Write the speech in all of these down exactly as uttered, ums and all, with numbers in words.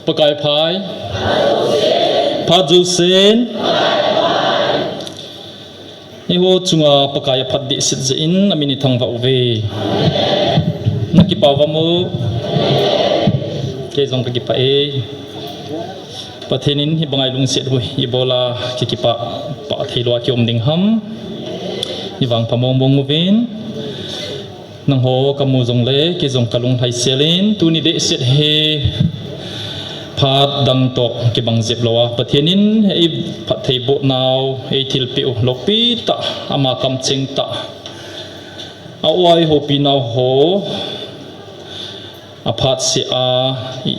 Pakai phai. Phat jousen. Eiho chunga Pakai aphat dehset jeh in amin ithangvah uve. Nakipah uvam? Kei jong kakipah e. Pathen in hibanga ilungset u ibola kikipah pah theilou a kium ding ham. Ivangpha mongmong uvin. Nangho kamu jongle, kei jong kalung lhaiselin, tuni dehset hi phat dang toh kibang jep lou a, Pathen in eiphattheiboh nau, eithilpeh u, loupi tah, ama kamcheng tah, a-o a eihopi nau ho, aphat seh a, i,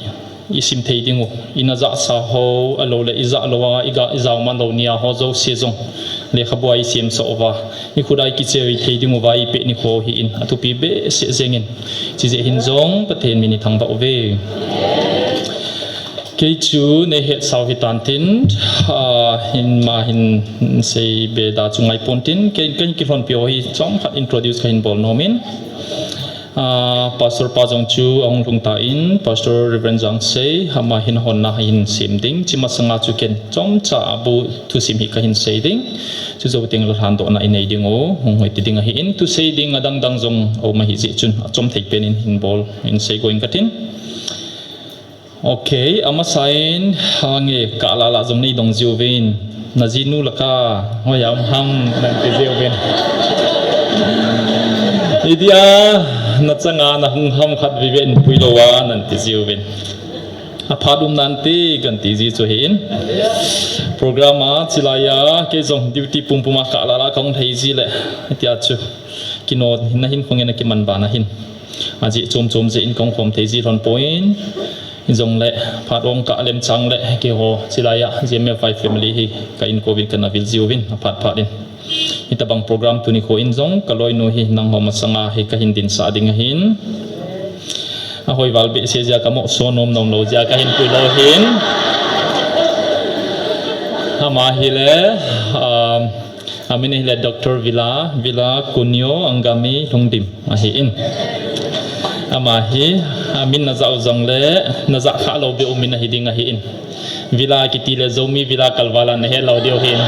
isim thei ding u, ina jahsa ho, ahilou le ijah lou a, iga, ijao man lou nia ho jouse jong lekhabua isemsah uva, ikhut a ikichoi thei ding uva eipeh nikho hi in athupi behseh jengin. Chijeh hin jong Pathen min ithangvah uve. Kei chu neihetsau hitan tin, ah, hin ma hin seibe da chu ngaipon tin, kei, kei kilhonpi ho hi chomkhat introduce kahin bol nomin. Ah, Pastor pa jong chu ahung lhung tan, Pastor Reverend Jangsei, ama hin honna hin sem ding. Chi masanga chu ken chomcha abu thusim hi kahin sei ding. Chujou teng le lhandohna inei ding u, hung hoi ti ding ahin, thusei ding adang dang jong aum ahi jeh chun, achom thei pen in hin bol, hin sei go ing katin. Ok, amasan, hange, kah lah lah jong nei dong jiuvin. Na jinu lah kah, hoiya um ham, nan ti jiuvin. Idia, na changa na hung ham khat veve in pui lou a, nan ti jiuvin. Aphat um nante, kan ti ji chu hin. Program a, chilai a, kei jong duty pumpum a kah lah lah kahung lhai ji le, tia chu. Kino, na hin khong ena kiman ba na hin. Ajeh chom chom jeh in kahung khom thei ji lhon poi. Hijongle, phat ong kah lem chang le, keiho, chilai a, G M F Y family hi, ka inkouvin kana vil jiuvin, aphat phat in. Hitabang program tuni kho in jong, ka loinu hi, nangho masanga hi, kahin dinsah ding ahin. Ahoi val behseh jeh a, ka moso nom nom lou jeh a, kahin pui lou hin. Ama hi le, um, amin hi le Doctor Vila, Vila Kunio Angami Lhungdim. Ahi in. Ama hi, amin na jah u jongle, na jah kha lou beh u min ahi ding ahi in. Vila kiti le Zomi Vila kalval a na he lou diu hin.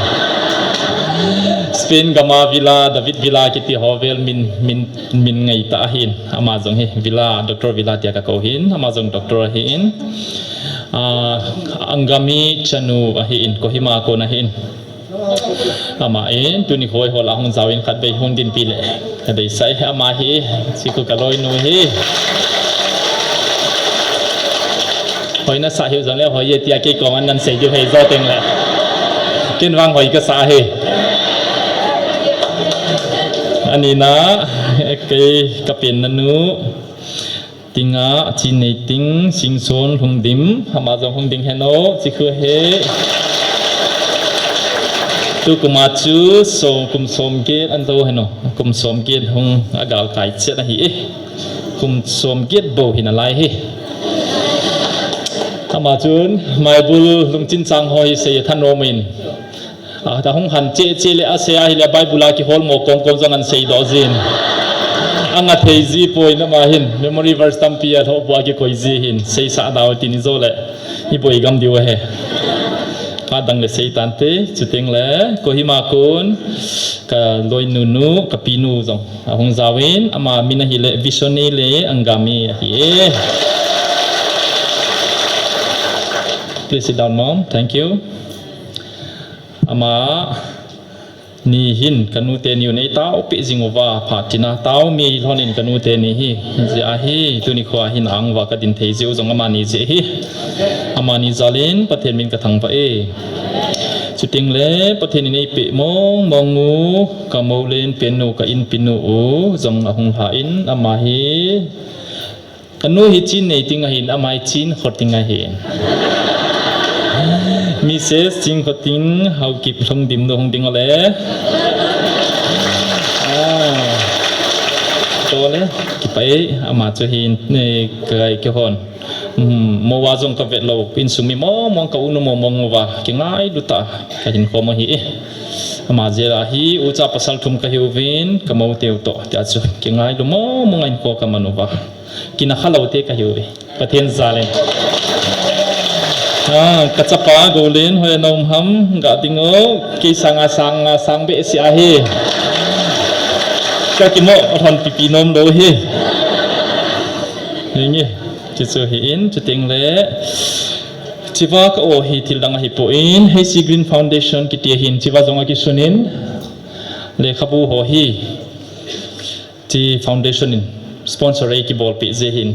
Spain gam a Vila, David Vila kiti ho vel min, min, min ngai tah ahi in. Ama jong hi Vila, Doctor Vila tia ka kou hin. Ama jong Doctor ahi in. Ah, Angami chanu ahi in. Kohima kon ahi in. Ama in, tuni kho eiho lah hung jaovin khatvei hung dinpi le. Ka deisah e ama hi, chi kho ka loinu hi. Hoi na sa hiu jongle, hoi e tia kei koma nan sei diu hei jo teng le. Ken vang hoi ka sa hi. Ani na, kei ka pen na nu. Tinga, Chinneiting, Singson, Lhungdim, ama jong hung ding hen o, chi khu he. Tukum a chu, so, kum som get, an jo hen o, kum som get hung agal kai chet ahi e. Kum som get bou hi na lai hi. Ama chun, Maibul, Lungchin Chang ho hi sei thanom in. A, ta hung han cheh cheh le a sei ahi le Bible a kihol mo kom kom jong an sei doh jin. Anga thei ji poi na ma hin, memory verse tampi a lhoh bua kikoi ji hin, sei sa dau tin i jo le, i boi gam diu ahi. Phat dang le sei tante, chuteng le, Kohima kon, ka loinu nu, ka pinu jong. Ahung jaovin, ama min ahi le, Visoni le, Angami ahi e. Please sit down, Mom. Thank you. Ama ni hin ka nute ni u nei taopeh jing uva, phat tina taomi lhon in ka nute ni hi, jeh a hi, tuni kho a hin ang uva ka din thei jeh u jong amani jeh hi. Amani jal in Pathen min ka thangvah e. Chuteng le Pathen in eipeh mong mong u, ka mou len pen nu, ka inpi nu u, jong ahung lha in ama hi, ka nu hi Chinneiting ahin, ama hi Chinkhoting ahin. Missus Chinkhoting, Haokip Lhungdim nu hung ding o le. Ah. To le, kipah e, ama chu hin, eh, ka, ka hon. Hmm, mo va jong ka vet lou, insung mi mong mong ka u nu mong mong uva, kingailu tah, ka hin khom ahi e. Ama jeh a hi, ucha pasal thum ka hiuvin, ka mou teu toh, tia chu, kingailu mong mong a hinkho ka man uva. Kina kha lou te ka hiu ve. Pathen jal in. Ah, ka chapa Golen hoi nom ham ga ding o, kei sanga sang nga sang be si ahi. Ka kimo hon pipi nom lo hi. Hingi, chichu hi in, chuting le. Chiva ka o hi thil dang ahi po in, H C Green Foundation kiti hin, chiva jong a kisunin, lekhabu ho hi. Chi foundation in sponsor ei kibol pi je hin.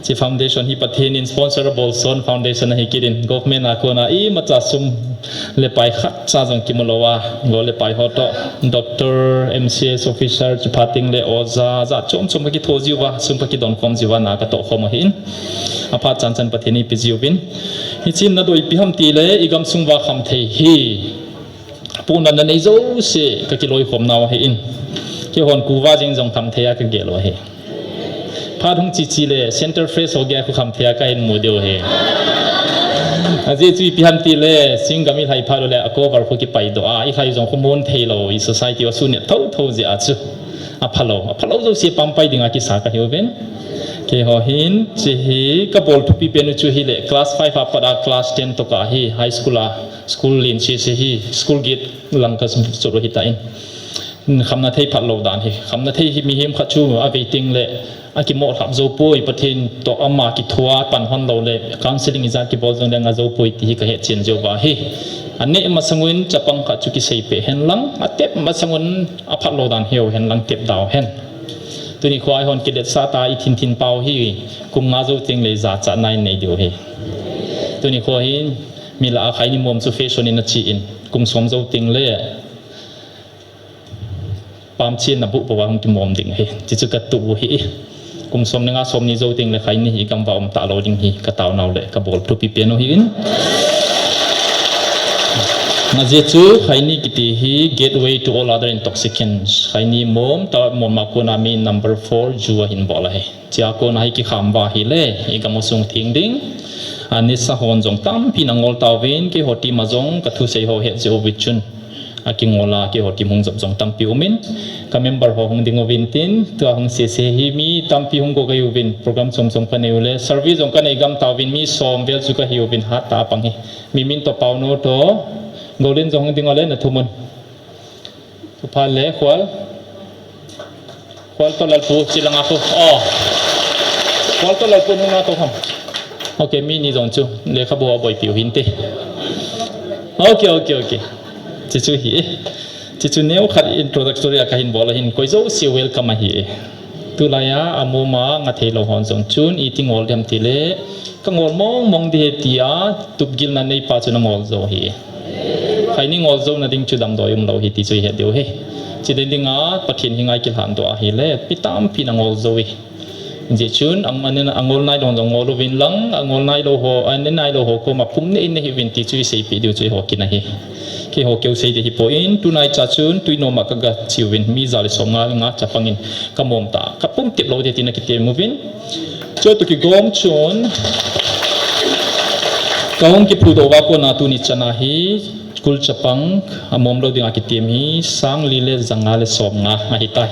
Chi foundation hi Pathen in sponsor bol son foundation ahi kirin. Government a kona imacha sum le pai khat cha jong kimu lo a. Go le pai ho to. Doctor, M C S officer, chu phating le oja, ja chom chom ka kitho jiu va, sum ka kidon khom jiu va na ka to khom ahin. Aphat chan chan Pathen in ipi jiu vin. Hi chin na doi pi ham ti le, i gam sung va kham thei hi. Puna na nei jo se ka kiloi khom nau ahi in. Kei hon kuva jing jong kham thei a ka gel u ahi. Phat hung chi chi le center fresh ho gei khu kham thei a ka hin mu diu ahi. Ajeh chu ipi ham ti le, Singgam i lhai phat u le a cover khu kipai doh a, i lhai jong khu mun thei lo, i society u a sun ne tho tho jeh a chu. A phalo, a phalo jo se pampai ding a kisa ka hiu vin. Kei ho hin, chi hi ka bol thupi pen u chu hi le, class five a pat a class ten to ka hi, high school a, school lin si si hi, school gate lang ka sut u hi ta in. Khamna thei phat lo dan hi. Khamna thei hi mihem khat chu a vei ting le a kimo lhap jo poi, Pathen to ama kithua pan hon lo le counseling ija kibol jong le nga jo poi ti hi ka he chen jo va hi. A ne masang un chapang khat chu kisei pe hen lang, a tep masang un a phat lo dan hiu hen lang tep dau hen. Tuni khua hon kilet sa ta i thin thin pau hi kum nga jo ting le ja cha nai nei diu hi. Tuni khua hin mi la a khai ni mom chu fashion in a chi in kum som jo ting le pam chin na bu pa hung kimom ding hi. Chi chu ka tu hi. Kum som ni nga som ni jo ting le khai ni hi gam va um ta lo ding hi ka tau nau le ka bol thupi pen u hi in. Nga je chu khai ni kiti hi gateway to all other intoxicants. Khai ni mom ta mom ma ko na mi number four ju a hin bol a hi. Chia ko na hi ki kham va hi le i gam u sung thing ding. Ani sa hon jong tampi na ngol tau vin ki ho ti ma jong ka thu sei ho he je u vi chun. A kingol a, kei ho ki hung jop jong tampi um in. Ka member ho hung ding uvin tin, tua hung se se hi mi tampi hung go ka hi uvin, program chom chom ka nei u le, service jong ka nei gam tau vin mi som vel chu ka hi uvin hat ta pang hi. Mi min to pau no to, Golin jong hung ding u le na thumun. Upha le khwal. Khwal to Lalpu, chi langa pu. Oh. Khwal to Lalpu nung na to ham. Okay, mi ni jong chu. Lekhabu a boipi u hin te. Okay, okay, okay. Chi chu hi. Chi chu neo khat introductory a ka hin bol a hin koi jo si welcome a hi. Tulai a, a moma nga thei lo hon jong chun, i ti ngol dem ti le. Ka ngol mong mong di he ti a, tupgil na nei pa chu na ngol jo hi. Khai ni ngol jo na ding chu damdoi um lo hi ti chu i he diu hi. Chi ding ding a, Pathen hi ngai kilhan doh a hi le, pi tampi na ngol jo hi. Jeh chun, ang, an, a ngol nai lo jong ngol uvin lang, a ngol nai lo ho, an, nai lo ho koma pum nei nei hi uvin ti chu i seipi diu chu i ho kin a hi. Kei ho keu sei di hi po in, tunai cha chun, tui nom a ka ga chi uvin, mi ja le som nga nga chapang in, ka mom ta, ka pum tip lo di ti na kitem uvin. Chu tu kigom chun, ka hung kiphu doh va kona tuni chan a hi, School chapang, a mom lo ding a kitem hi, sang li le ja nga le som nga, a hi tai.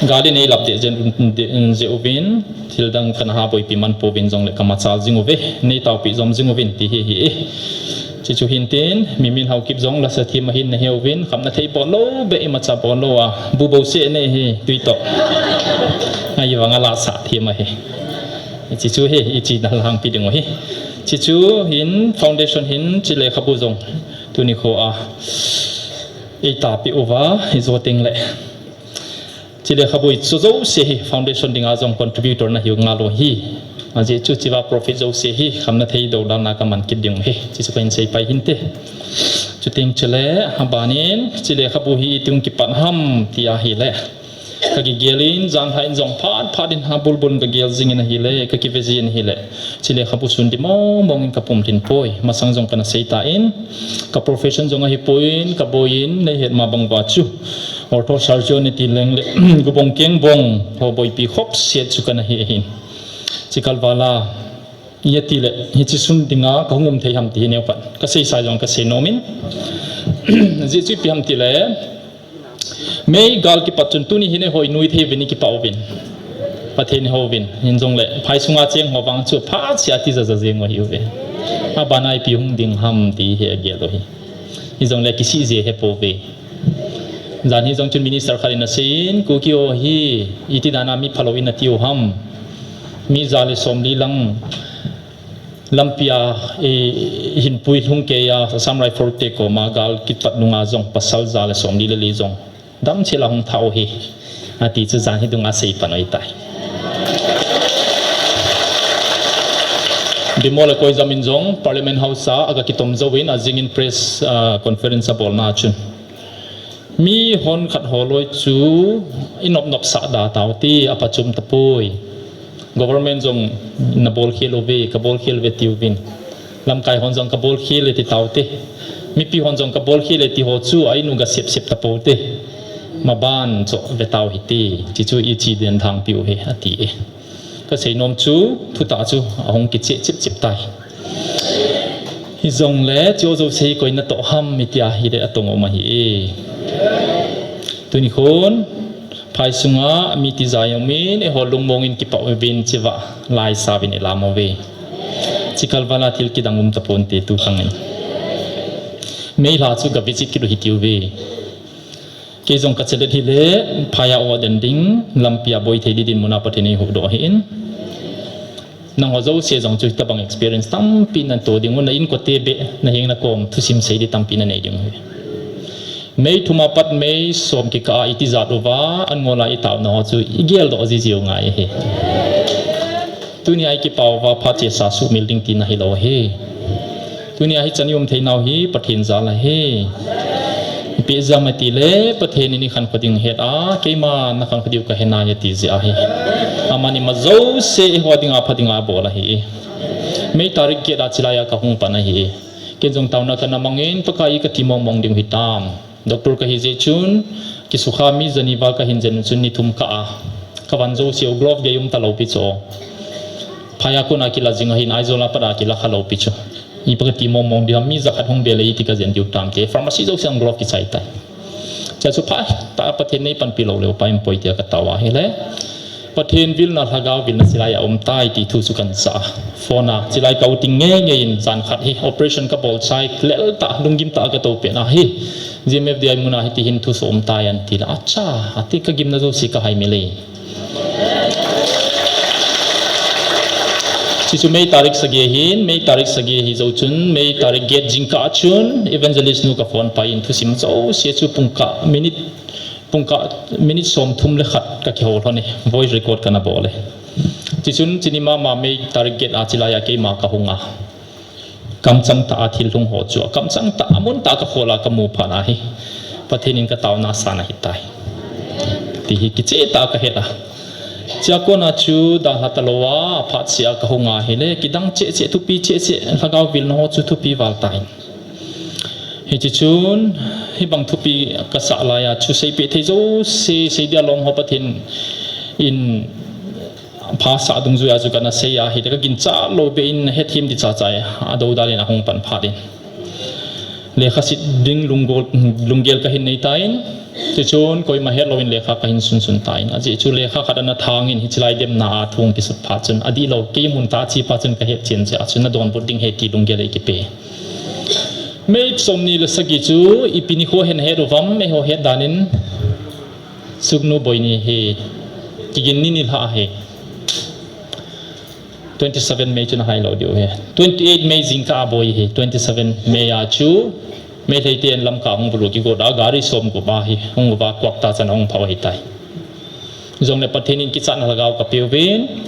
Gal in ei lap de jen, de, je uvin, thil dang kana ha boipi man pouvin jong le ka machal jing uve, nei taupi jom jing uvin ti hi hi e. Chi chu hin tin, mi min hau kip jong la sa thim a hin na he uvin, kham na thei bol lo, be i macha bol lo a, bu bo se ne hi, tui to. Ai vang a la sa thim a hi. Chi chu hi, i chi na lang pi ding u hi. Chi chu hin foundation hin chi lekhabu jong tuni kho a ei ta pi uva i jo teng le. Chi lekhabu i chu jo se hi foundation ding a jong contributor na hiu nga lo hi. A je chu chi va profit jo se hi kham na thei do dan na ka man kit ding u hi. Chi chu ka in sei pai hin te. Chu ting chi le a ban in chi lekhabu hi i tung kipan ham ti a hi le. Ka kigel in, jan hai in jong phat phat in ha bulbul in ka gel jing in ahi le, ka kive jing in ahi le. Chi lekhabu sun di mong mong in ka pum tin poi. Masang jong kana sei ta in, ka profession jong ahi poi in, ka boi in, nei het ma bang va chu. Ortho surgeon ni ti leng le, gubong keng bong, ho boipi khop siat chu kana hi ahin. Chi kal vala, ia ti le, hi chi sun dinga, ka hung um thei ham ti hi neo pat. Ka sei sai jong ka sei nom in. Ji chu pi ham ti le, May gal kipat chun tuni hi nei hoi nui thei uvin i kipa uvin. Pathen houvin, hijongle phai sunga cheng ho vang chu phat sia tija ja jeng u ahiuve. Abana ipi hung ding ham ti hi agel u ahi. Hijongle kisih je hepouve. Jan hi jong chun minister khat in aseiyin, Kuki ho hi iti dana mi phalou in atiu ham. Mi ja le somli lang lampia, eh, hinpui lhung keiya Assam Rifle te koma gal kipat nunga jong pasal ja le somli le li jong damchela hung thah u ahi, ati chu jan hi dunga seipan u ahitai. Bimol le Koijam in jong Parliament House a aga kitom jouvin ajingin press, ah, conference abolna chun, mihon khat ho loi chu inop nopsah da taute, apachum tapoi. Government jong nabol khel uve, kabol khel uve tiuvin. Lamkai hon jong kabol khel e ti taute. Mipi hon jong kabol khel e ti ho chu a in u gasep sep tapoute. Maban chu vetau hite. Chuchu ichi den thangpi uve, ati e. Kasei nom chu, thutah chu ahung kicheh chip chip tai. Hijongle, chu jouse hi koi natoh ham itia hile atong um ahi e. Tuni khun, phai sunga mi tija umin, eiho lungmongin kipah uvin chiva, laisa uvin ilam uve. Chikal vala thil kidang um taponte tu khangin. Meilha chu ga visit kit u hitiuve. Kei jong kache let hile, phai a o den ding, lampia boi thei di dinmun a Pathen in eihuhdoh ahin. Nangho jouse jong chu hitabang experience tampi nato ding u, na inkote beh, naheng nakom, thusim sei di tampi nanei ding u ahi. Mei thum apat mei som kikah a itijat uva, an ngol a itaona ho chu igeldoh jiji u ngai ahi. Tunia ikipah uva phat chesa sumil ding tina hilou ahi. Tunia hichan ium theinau hi Pathen jal ahi. Ipi jeh ham itile Pathen in ikhankho ding ahet a, keima nakhankho diu kahe nai ati jeh ahi. Aman ima jouse eiho dinga pha dinga abol ahi. May tarik get a chilai a kahung pan ahi. Ken jong taona kana mangin Pakai kati mongmong diu hitam. Doctor kahi jeh chun, kisukha mi jani val kahin jen chun ni thum kah a. Kavan jouse u glove gei um talou pi chu. Phai a kona kila jing ahin Aizawl a pat a kila khalou pi chu. Ipi kati mongmong diu ham, mi jakhat hung bel e iti kajen diu tamte. Pharmacy jouse a glove kichai tai. Chua chu phatah a Pathen in eipanpi lou leu pai umpoi tia katao ahile. Pathen vilna, Lhagao vilna chilai a um tai ti thu chu kahin sa a. Phone a chilai ka u ting ngeingei in jan khat hi operation kabol chai lel tah, lunggim tah a katou pet na hi. G M F D I mun a hiti hin thusoh um tai anti le, acha, ati kagimna jouse kahai mel e. Chuchu May tarik sagi ahin, May tarik sagi ahi jou chun, May tarik get jingkah chun, evangelist nu ka phone pai in thusim jouse chu pungkah minute Pungkah minute som thum le khat kakihou lhon e, voice record kana bol e. Chuchun chuni mama May tarik get a chilai a keima kahung a. Kamchang tah a thil lhung ho chu, kamchang tah a mun tah a kakhol a kamu phat na hi. Pathen in kataona asan ahitai. Ti hi kicheh tah a kahet a. Chua kona chu dalha talou a, aphat seh a kahung ahile, kidang cheh cheh, thupi cheh cheh, Lhagao vilna ho chu thupi val tan. Hiche chun, hibang thupi kasah laiya chu seipeh thei jouse, seidia lom ho Pathen in phasah dungjuiya chu kana sei ahi, kaginchat lou beh in hethem di chacha e, adodal in ahung pan phat in. Lekha sit ding lunggel, lunggel kahin nei tan, chuchun koima het louvin lekha kahin sunsun tan. Ajeh chu lekha khat ana thang in hichelai demna a thu kisut phat chun, adihlou, kei mun tah a che phat chun kahet chen jeh a chun nadonbut ding ahi ti lunggel eikipe. May somni le sagi chu ipi nikho hen het uvam, eiho het dan in Sugnu Boini hi kigin ni nilhah ahi. Twenty seven May chu nahai lou diu ahi. Twenty eight May jingkah a boi ahi. Twenty seven May a chu Meitei ten Lamka hung bulu kigot a gari som gup ahi. Hung uva Kwakta chan ahung phah u ahitai. Jongle Pathen in kichatna lhagao kapeuvin,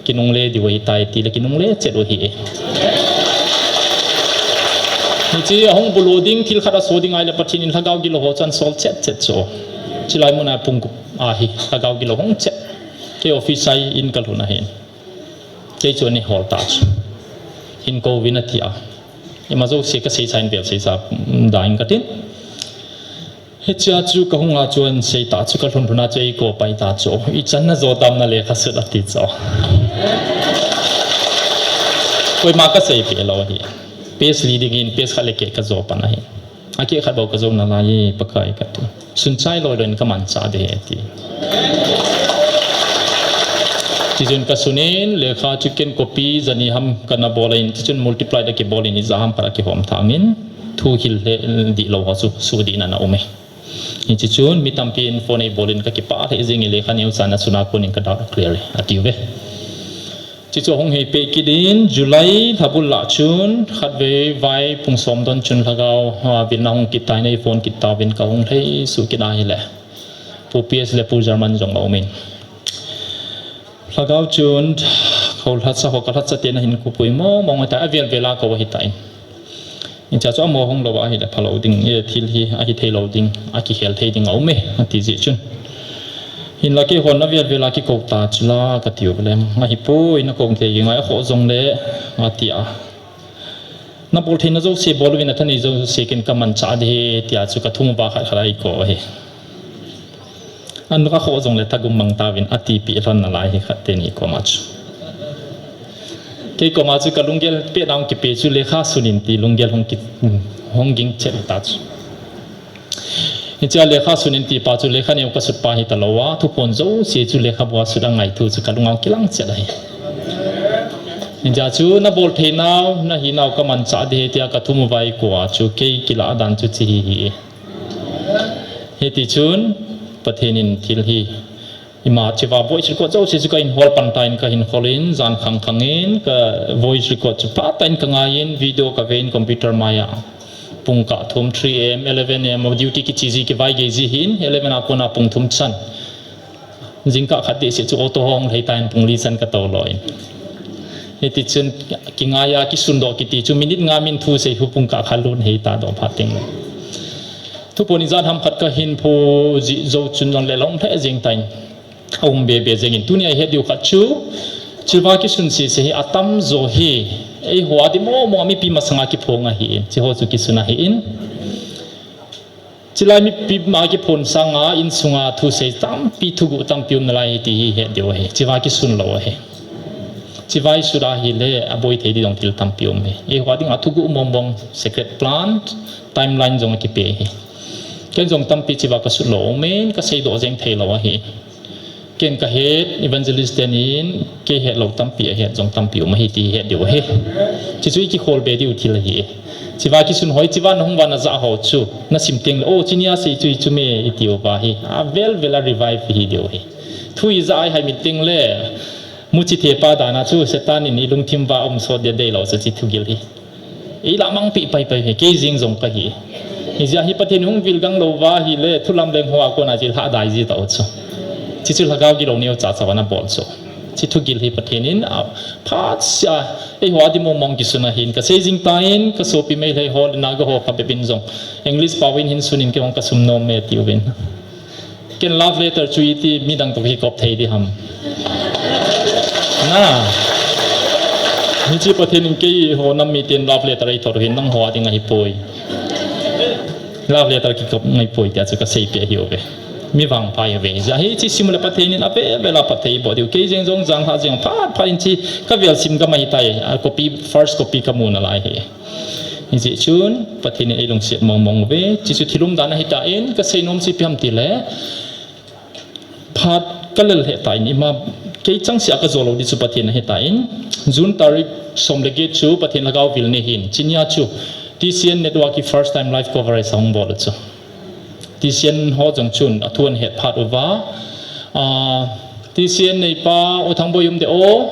kinungle diu ahitai tile kinungle chet u ahi. Hiche ahung bulu ding thil khat aso ding ahile Pathen in lhagao gilou ho chu ahin sol chet chet chu. Chulai mun a pung gup ahi lhagao gilou hung chet. Kei office a in kalhun ahin. Kei chu ahin hol ta chu. Hin kouvin ati a. Ima jouse kasei sa in vel sei sa, mm, da in katin. Hichea chu kahung a chu ahin sei ta chu, kalhun lhun a chu eiko pai ta chu. Ichan najo tam nalekha sut ati chu. Koima kaseipeh lou ahi. Page li ding in page khat le keh kajo pan ahi. Akeh khat bou kajo nalai e Pakai kati. Sunchai loi loi in kamanchah ding ahi ati. Chuchun ka sunin, lekha chu ken copy jani ham kana bol in, chuchun multiply da kibol in, ijat ham khat a kihom thangin, thu hil hlel dih lou ho chu, sudih na na um e. Hiche chun, mi tampi in phone ei bol in ka kipah lheh jing e, lekha neo chan a sun a kon in ka doubt clear e, ati uve. Chuchu ahung hei peh kit in, July lha bul lah chun, khatvei vai pung som don chun lhagao, a, vilna hung kit tai, nei phone kit tauvin ka hung lhei suh kit ahile. Pu P S le Pu German jong a um in. Lhagao chun, kho lhatsa ho ka lhatsa te na hin kou pui mong mong ta, avel vel a kou ahi tai. Hiche chu amaho hung lou ahile phalou ding, e, thil hi ahi thei lou ding, akikhel thei ding a um e, ati jeh chun. Hinla keihon avel vel a kikou ta chu la kati u le, ahipoi, na kou thei ngai a kho jong le, ati a. Na bol theina jouse bol uvin, na thanei jouse ken ka manchah ding ahi, tia chu ka thum uva khat khat a ei kou ahi. An ka kho jong le thagum mang tauvin, ati pi lhon na lai hi khat teni koma chu. Kei koma chu ka lunggel pet a hung kipe chu lekha sunin ti lunggel hung ki, hung ging chet ta chu. Hichea lekha sunin ti pa chu lekha neo ka sut pa hi ta lou a, thuphon jouse chu lekhabu a sut a ngai thu chu ka lung a kilang chet ahi. Hichea chu na bol thei nau, na hi nau ka manchah ding ahi tia ka thum uva ei kou a chu kei kilah dan chu hiche hi hi. Hiti chun, Pathen in thil hi, ima hichea voice record jouse chu ka hin hol pan tan ka hin hol in, jan khang khang in, ka voice record chu pha tan ka ngai in, video ka ve in computer mai a. Pung kah thum, three A M, eleven A M, duty kiche ji kivai gei ji hin, eleven a kona pung thum chan. Jingkah khat deh seh chu auto hung lhei tan pung li chan ka tou lou in. Hiti chun kingai a kisun doh kiti chu minute nga min thu sei hu pung kah khat lut hei ta doh phat teng le. Thuphon ijat ham khat ka hin phu jih jou chun jong le long lheh jeng tan. A um be be jeng in. Tuni a i het diu khat chu, hichea kisun sese hi atam jo hi, eiho a ding mong mong a mipi masanga kiphong ahi in. Hiche ho chu kisun ahi in. Hiche lai mipi ma kiphon sanga insunga thusei tampi, thuguh tampi um nalai ahi ti hi het diu ahi. Hichea kisun lou ahi. Hichea i sut ahile aboi thei ding jong thil tampi um ahi. Eiho a dinga thuguh mong mong secret plan, timeline jong akipe ahi. Ken jong tampi hichea ka sut lou um in, ka seidoh jeng thei lou ahi. Ken ka het, evangelist ten in, kei het lou tampi, ahet jong tampi um ahi ti het diu ahi. Hiche chu i kikhol be diu thil ahi. Hichea kisun ho, hichea na hung uva na ja ho chu, na sim teng le, o, hiche nia sei chu hichu me, i ti uva hi. Avel vel a revive hi diu ahi. Thu i ja a i hai mit teng le, muchi the pa dan a chu, Satan in i lungthim uva um sot deh deh lou chu hiche thugil hi. Eilamang pi pai pai hi, kei jeng jong ka hi. Hijeh a hi Pathen hung vil gang lou uva ahile, thu lamleng ho a kona hiche lhadai ji tau chu. Hiche chu lhagao gilou neo cha cha uva na bol chu. Hiche thugil hi Pathen in, a, phat seh a, eiho a ding mong mong kisun ahin, ka sei jing tan, ka sopi Meitei ho, Naga ho phabep in jong. English pao in hin sun in kei hung ka sum nom me ti uvin. Ken love letter chu iti midang toh kikop thei ding ham. Na. Hiche Pathen in keiho nam miten love letter ei thot u hin nangho a ding ahi poi. Love letter kikop ngai poi tia chu ka seipeh ahi uve. Mi vangpha ahi uve. Hijeh a hiche sim le Pathen in avel vel a phatthei eiboh diu. Kei jeng jong janglhah jeng phat phat in hiche ka vel sim gam ahi tai. A copy, first copy ka mu nalai hi. Hijeh chun, Pathen in ei lungset mong mong uve. Hiche chu thil umdan ahi tan, ka seinom chu ipi ham tile, phat ka lel lheh tan, ima kei changseh a ka jo lou ding chu Pathen ahi tan, June tarik som le get chu Pathen lhagao vil ni hin, hiche nia chu T C N Network in first time live coverage ahung bol u chu. T C N ho jong chun athu ahet phat uva. Ah, T C N neipa U Thangboi um de o.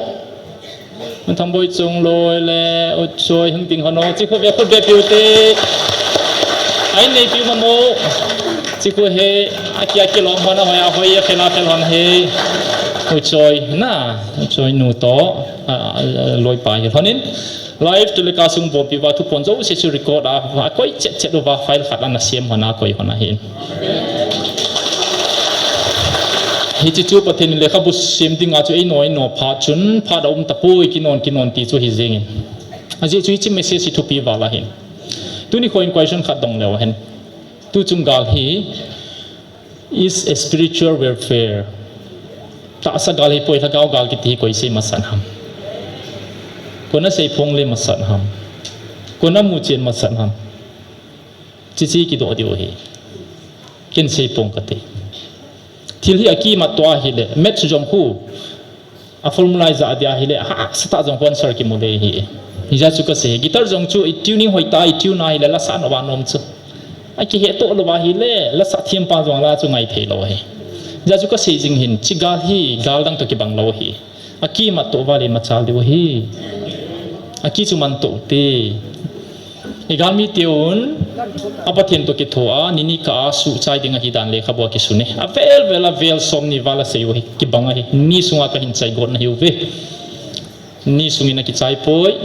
U Thangboi Chongloi le U Choi hung ding hon o. Hiche khu ve khu ve piu te. Ai neipi u mamo. Hiche khu he, aki aki lom hon a hoi a hoi a khel a khel hon he. U Choi na, U Choi nu toh, ah, ah, loipa hi hon in. Live telecast hung bolpi uva thuphon jouse chu record a, akoi chet chet uva file khat ana sem hon a koi hon ahin. Hiche chu Pathen in lekhabu sem dinga chu eino eino phat chun phat aum tapoi kinon kinon ti chu hi jeng in. Ajeh chu hiche message hi thupi val ahin. Tuni kho in question khat dong leu hen. Tuchung gal hi is a spiritual warfare. Tahsa gal hi poi, lhagao gal kiti hi koi sei masat ham. Kona sei phong le masat ham. Kona muchen masat ham. Hiche kidoh diu ahi. Ken sei phong kate. Thil hi akimat tua ahile. Match jong khu. A formula ija dia hile, ha, sata jong hon sar kimu le hi. Ija chu kasei, guitar jong chu i tuning hoi ta, i tune a hile, la sa no ba nom chu. A kihe to lo ba hile, la sa thiam pa jong la chu ngai thei lo hi. Ija chu kasei jing hin, chi gal hi, gal dang to kibang lo hi. A ki mat to va le machal diu hi. A ki chu man to te. I galmi teun, a Pathen to kitho a, nini ka a suhchai ding ahi dan lekhabu a kisun e. A vel vel a vel som ni val a sei u hi, kibang ahi. Ni sunga kahin chai got na hiu ve. Ni sungin a kichai poi.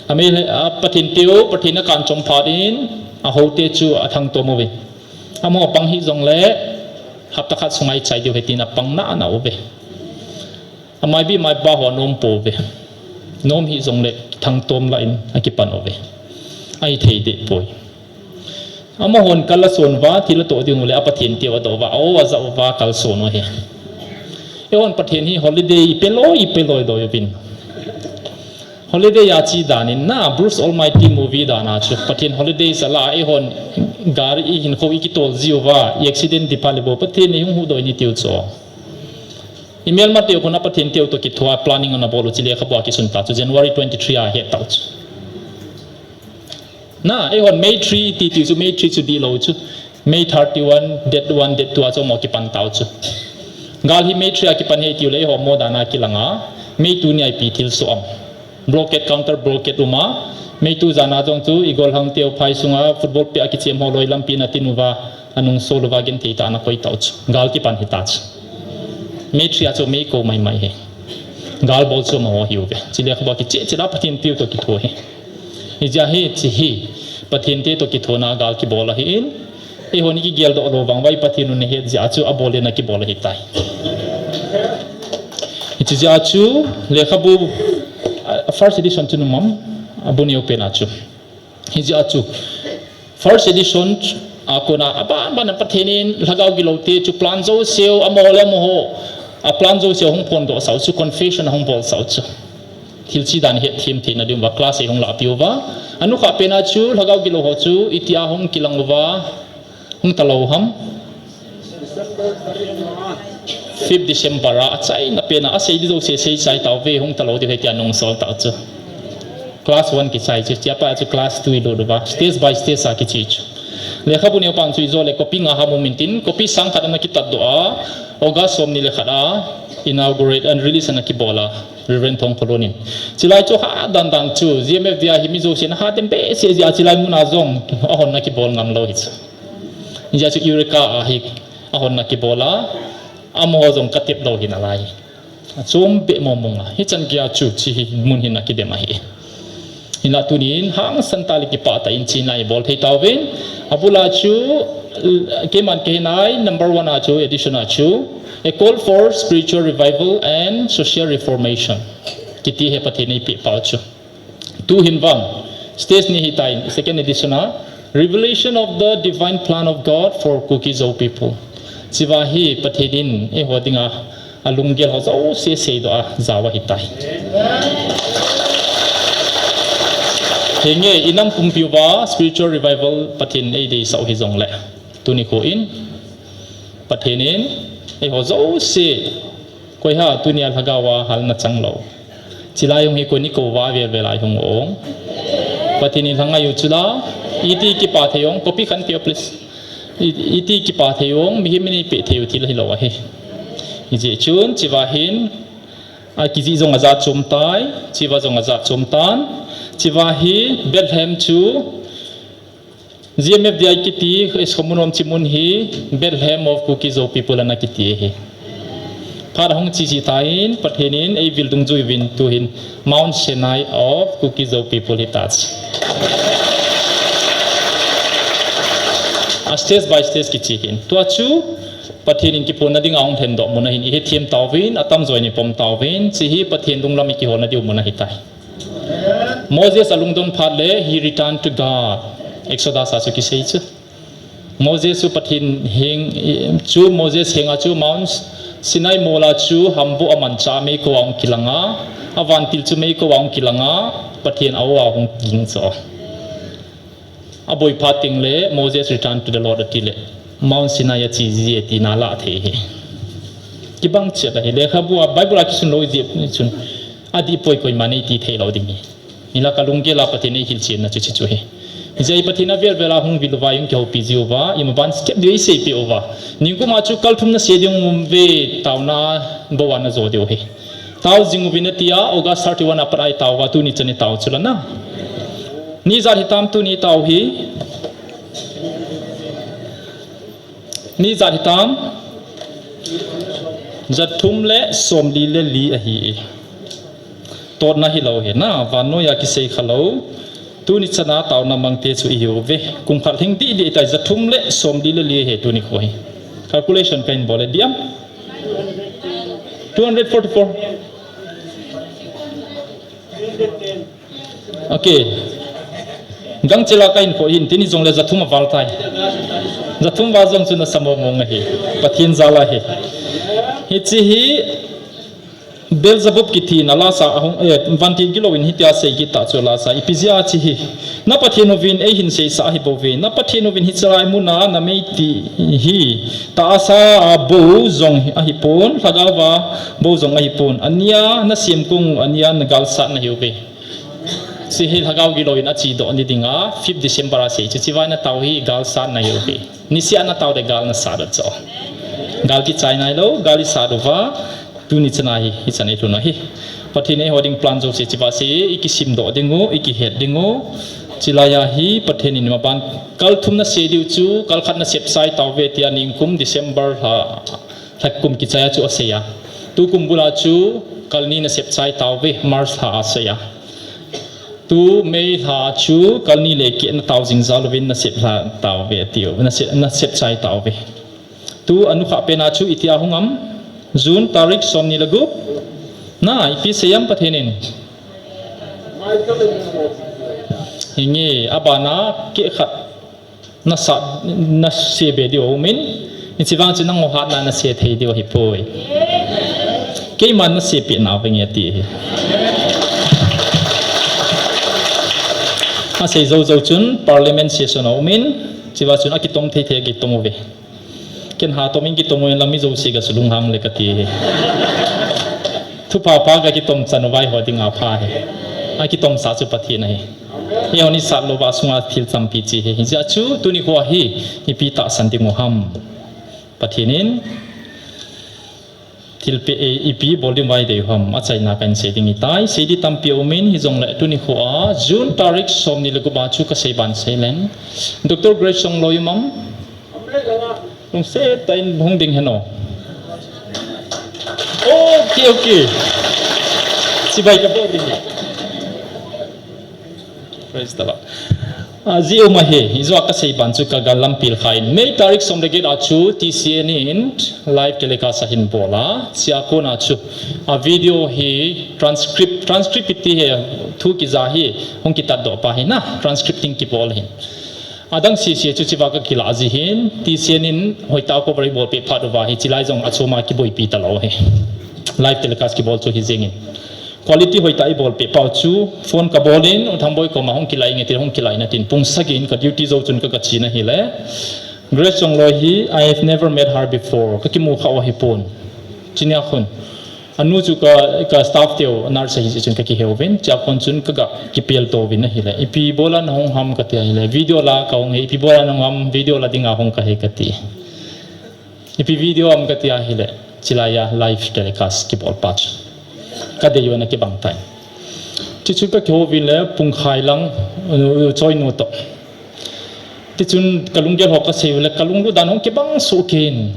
A mei le, a Pathen teu, Pathen a kan chom phat in, a ho te chu a thang to mo ve. A mo pang hi jong le, hapta khat sunga i chai diu he tin a pang na na u ve. A maibi maiba ho nom po ve. Nom hi jong le thang tom la in a kipan o ve. Ai thei de poi. Ama hon kal a son va, thil a to ding u le a Pathen teu a do va, o a za u va kal son o he. E hon Pathen hi holiday i pe loi, i pe loi do vin. Holiday a chi dan in na, Bruce Almighty movie dan a chu. Pathen holiday sa la, e hon gari i hin kho i kitol ji u va, i accident di pa le bo, Pathen ni hung hu do ni tiu cho. Email ma teu kona Pathen teu to kithoa planning ana bol u chi lekhabu a kisun ta chu January twenty-three a he tau chu. Na, e hon May three ti ti chu May three chu di lo chu. May thirty-one, date one, date two a chu mo kipan tau chu. Gal hi May three a kipan he tiu le e ho mo dana kilanga. May two ni a i pi thil so am. Blockade, counter blockade uma. May two jana jong chu i gol hang teu phai sunga football pe a kichem ho loi lampi na tin uva. Anung so luva gen thei ta na koi tau chu. Gal kipan hi ta chu. May three a chu mei ko mai mai he. Gal bol chu ma ho hiu ve. Chi lekhabu a kiche che la Pathen teu to kitho he. Hi jia hi chi hi. Pathen te to kitho na gal kibol ahi in. E hon i kigel do lo vang vai Pathen un he jia chu a bol le na kibol ahi tai. Hi chi jia chu lekhabu, a, first edition chu numam a bu neu pe na chu. Hi jia chu first edition a kona a ban ban a Pathen in lhagao gilou te chu plan jo seu a mo le mo ho a plan jo seu hung pon do sau chu confession hung bol sau chu. Thil chi dan het thim thei na ding va class ei hung la piu va. Anu kha pe na chu lhagao gilou ho chu i ti a hung kilang uva hung ta lo ham. Fifth December a, a chai na pe na, a sei di jo se sei chai tau ve hung ta lo di he ti a nung sol tau chu. Class one kichai chu, chia pa chu class two i lut uva. Stage by stage a kichi chu. Lekhabu neu pang chu i jo le copy nga ha mo min tin, copy sang khat ana kitat do a, August som ni le khat a, inaugurate and release ana kibol a, Reverend Thongkholun in. Chilai chu ha dan dan chu, G M F dia hi mi jo se na ha tem be se jia chilai mun a jong, a hon na kibol ngam lo hi chu. Jia chu Eureka a hi, a hon na kibol a, a mo jong ka tep lo hi na lai. A chom be mo mong a. Hi chan kia chu chi hi mun hin a kidem ahi. Hinla tunin hangsan ta le kipah ta in chin lai bol thei tau vin. A bula chu, eh, keiman kei nai number one a chu, edition a chu. A call for spiritual revival and social reformation. Kiti he Pathen ei pe pau chu. Tu hin vang. Stage ni hi ta in, second edition a. Revelation of the divine plan of God for Kuki Zo people. Chiva hi Pathen in, eh, ho dinga. A lunggel ho jouse seidoh a, jao ahitai. Henge, i nam pumpi uva spiritual revival Pathen in ei deisah u hijongle. Tuni kho in, Pathen in, eiho jouse, koi ha, tunia lhagao a halna chang lou. Chilai hung hi koi ni kou va vel vel a hung ong. Pathen in lhangai u chula, iti kipa thei ong, copy khat pe o please. I, iti kipa thei ong, mihem in eipeh thei u thil hilou ahi. Hijeh chun, chiva hin, a kijih jong ajat chom tai, chiva jong ajat chom tan, chiva hi Bethlehem chu, G M F D I kiti, Eskom mun um chi mun hi, Bethlehem of Kuki Zo people ana kiti ahi. Phat ahung chi chi tan, Pathen in, ei vil dungjui uvin tu hin, Mount Sinai of Kuki Zo people hi ta chi. A stage by stage kichi hin. Tua chu, Pathen in kiphonna dinga hung lhendoh mun ahin, i hethem tauvin, atamjo in i pom tauvin, chi hi Pathen lunglam i kiholna diu mun ahitai. Moses alungdon phat le, he returned to God. Exodus a chu kisei chu. Moses chu Pathen heng, chu Moses henga chu Mount Sinai mola chu hambuh amancha meikou a hung kilanga, avantil chu meikou a hung kilanga, Pathen a-o a hung ging chu. Aboi phat teng le, Moses returned to the Lord ati le, Mount Sinai ache ji tina lah thei hi. Kibang chet ahi, lekhabu a Bible a kisun lou jeh chun. Adih poi koima nei ti thei lou ding hi. Hinla kalunggel a Pathen in eihil chenna chu hichu ahi. Hijeh a Pathen avel vel a hung vil uva, hung kihoupi jiuva, imaban step diu eiseipeh uva. Nikum a chu kal thum nasei ding um uve, taona bou a najo diu ahi. Tao jing uvin atia, August thirty-one a pat a itao uva, tuni chan itao chu la na. Ni ijat hitam tuni itao hi. Ni ijat hitam. Jathum le somli le li ahi. Totna hilou hi na, vannoi a kisei khalou. Tuni chan a taona mangte chu ihiuve. Kum khat lhing dih dih tai, jathum le somli le li ahi tuni kho hi. Calculation kahin bol e diam. Two hundred forty-four. Okay. Gangchel a kahin kho hin, tuni jongle jathum aval tai. Jathum val jong chu nasa mong mong ahi. Pathen jal ahi. Hiche hi Beelzebub kiti na lasa ahung, eh, vantil gilou in hitia sei kit tah chu lasa. Ipi jeh a hiche hi. Na Pathen uvin eihin seisah ahi bouve. Na Pathen uvin hiche lai mun a na meiti hi. Tahsa a bou jong ahipon, lhagao a bou jong ahipon. Ania na semkong, ania na galsat na hiuve. Hiche hi lhagao gilou in achedoh ni dinga, fifth December a sei chu, hiche vai natao hi galsat na hiuve. Niseh a natao le gal nasat a chu. Gal kichai nailou, gal isat uva, tuni chan a hi, hichan ilhun u ahi. Pathen in eiho ding plan jouse hicheva sei, ikisimdoh ding u, ikihet ding u. Hiche lai a hi, Pathen in maban kal thum nasei diu chu, kal khat nasep chai tauve tia nikum December lha, lha kum kichai a chu asei a. Tukum bul a chu, kal ni nasep chai tauve, March lha a asei a. Tu May lha chu kal ni le keh natao jing jal uvin nasep lha tauve atiu, nasep, nasep chai tauve. Tu anukhah pen a chu itia hung am, June tarik somni le gup. Na, ipi sei am Pathen in. Hinge, abana keh khat nasat, nasei be diu aumin, hiche vang chu nangho hatna nasei thei diu ahipoi. Keiman nasei peh nauvinge ati ahi. Asei jou jou chun parliament session aumin, hicheva chun akitom thei thei akitom uve. Ken hatom in kitom uve, lang mi jouse gasu lunghang le kati ahi. Thupha pha kakitom chan u vai ho dinga pha ahi. Akitomsa chu Pathen ahi. Eiho ni sat louva sunga thil champi che ahi. Hijeh a chu tuni kho hi ipi tahsan ding u ham. Pathen in thilpeh, eh, ipi bol ding vai dei u ham. Achaina kahin sei ding ahitai. Sei ding tampi aumin hijongle tuni kho a June tarik somni le gup a chu kasei ban sei leng. Doctor Grace Chongloi um am. Lungset tah in hung ding hen o. Okay, okay. Chibai kabol ding. Praise the Lord. Ah, jeh um ahi, ijeh a kasei ban chu kagal lam pil kha in. May tarik som le get a chu T C N in live telecast ahin bol a. Chua kona chu, a video hi transcript, transcript iti hi thu kija hi hung kitatdoh pa hi na, transcripting kibol ahin. Adang sese chu hicheva kakilah ji hin, T C N in hoitah a cover eibolpeh phat uva hi, hiche lai jong achom a kiboipi talou ahi. Live telecast kibol chu hijeng in. Quality hoitah a eibolpeh pau chu, phone kabol in, U Thangboi koma hung kilah inge ti, hung kilah in atin, pung sagi in ka duty jou chun ka, kache in ahile. Grace Chongloi hi, I have never met her before. Kakimu khah u ahipon. Chunia khun. Anu chu ka, ka staff teu, nurse ahi jeh chun kakihe uvin, chua kon chun kaga kipel to uvin ahile. Ipi bola nahung ham kati ahile. Video la kahung ahi, ipi bola nahung ham, video la dinga hung kahi kati. Ipi video ham kati ahile. Hiche lai a live telecast kibol pa chu. Kadei u ana kibang tai. Chuchun kakihou uvin le pungkhai lang, uh, choi nu toh. Tichun kalunggel ho kasei u le kalunglut dan hung kibang soh kei in.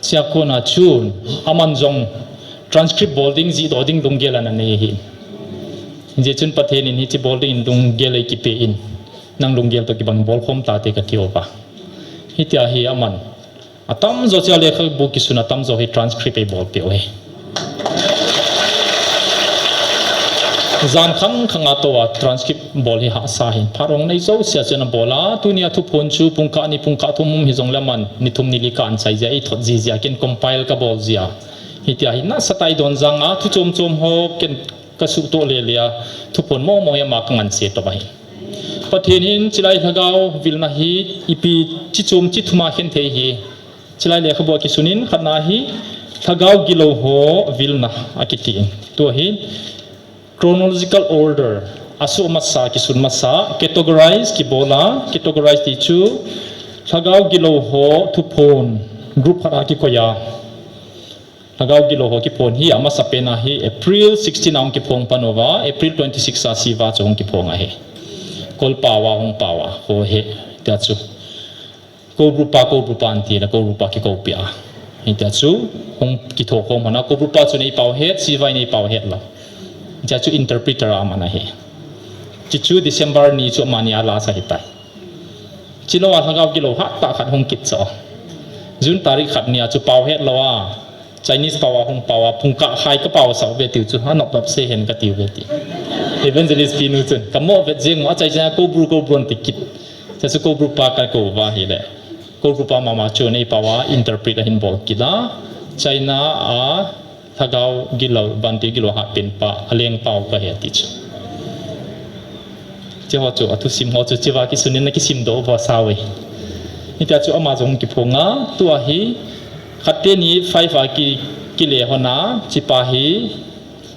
Chua kona chun, aman jong transcript bol ding, jihdoh ding lunggel ana nei ahi. Hijeh chun Pathen in hiche bol ding in lunggel eikipe in, nang lunggel toh kibang bolkhom tate kati uva. Hitia hi aman. Atamjo chua lekhabu kisun atamjo hi transcript eibolpeh u ahi. Jan khang khang a tou a transcript bol hi hahsa ahin. Phat hung nei jouse a chun abol a, tunia thuphon chu pungkah ni pungkah thum um hijongle aman ni thum ni li ka anchai jia, eithot ji jia, ken compile kabol jia. Hitia hi nasatah in eidon jang a, thu chom chom ho ken kasuhtoh le le a, thuphon momo hi ama kanganse toh ahi. Pathen hin hiche lai lhagao vilna hi ipi chi chom chi thum a khen thei hi. Chulai lekhabu a kisunin khatna hi Lhagao Gilou ho vilna akitin. Tua hi chronological order, asuh masa, kisun masa, categorize kibola, categorize ti chu Lhagao Gilou ho thuphon group khat a kikoiya. Lhagao Gilou ho kiphon hi amasa pena hi April sixteen a hung kiphong pan uva, April twenty-six a Siva chu hung kiphong ahi. Kolpao a, hung pao a, ho hi, tia chu. Kobrupa, Kobrupa anti la, Kobrupa kikoupi a. Hitia chu, hung kitho khom hona, Kobrupa chu neipao het, Siva neipao het la. Hitia chu interpreter a man ahi. Hichu December ni chu amani a last ahitai. Chilou a Lhagao Gilou hattah khat hung kit cho. June tarik khat nia chu pao het lou a. Chinese pao a hung pao a, pungkah khai kapao sau ve tiu chu, anop nop se hen katiu ve ti. Evangelist Pinu chun, kamo vet jeng mo, achai chai Kobru, Kobru anti kit. Chachu Kobrupa kakou uva hile. Kobrupa mama chu neipao a interpret ahin bol kit a. China a Lhagao Gilou, Bhante Gilou hatpen pa, alengpao kahi ati chu. Hiche ho chu, athusim ho chu, hichea kisunin akisim doh uva sao e. Hitia chu ama jong kiphong a, tua hi, khat teni five a ki, kile hona, hichepa hi,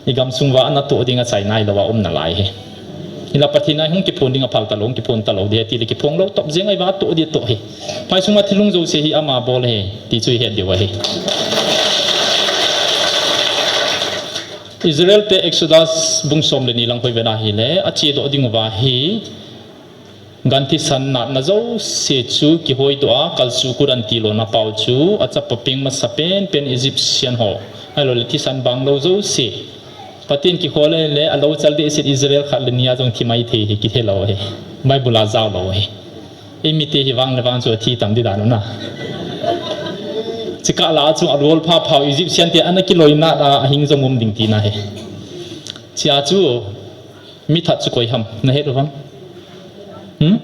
igamsung uva anatoh ding achai nailou a um nalai hi. Hinla Pathen a hung kiphon ding aphal talou, hung kiphon talou ding, tile kiphong lou top jeng ahi uva atoh ding atoh hi. Phaisunga thilung jouse hi ama bol ahi, ti chu ihet diu ahi. Israel te Exodus bung som le ni lang hoi vena hile, achedoh ding uva hi, gan thisan natna jouse chu kihoidoh a, kalsuh kut anti lona pao chu, achapa peng masa penpen Egyptian ho, ahiloule thisan banglou jouse. Pathen kikhol le, alou chal dehset Israel khat le ni a jong thi mai thei hi, kihe lou hi. Bible a jao lou hi. Eimite hi vang le vang chu athi tam di dan u na. Chikah la chu alol pha phao Egyptian te ana kiloi nat a, ahing jong um ding tina hi. Chea chu, mi that chu koi ham, nahet u vang. Hmm?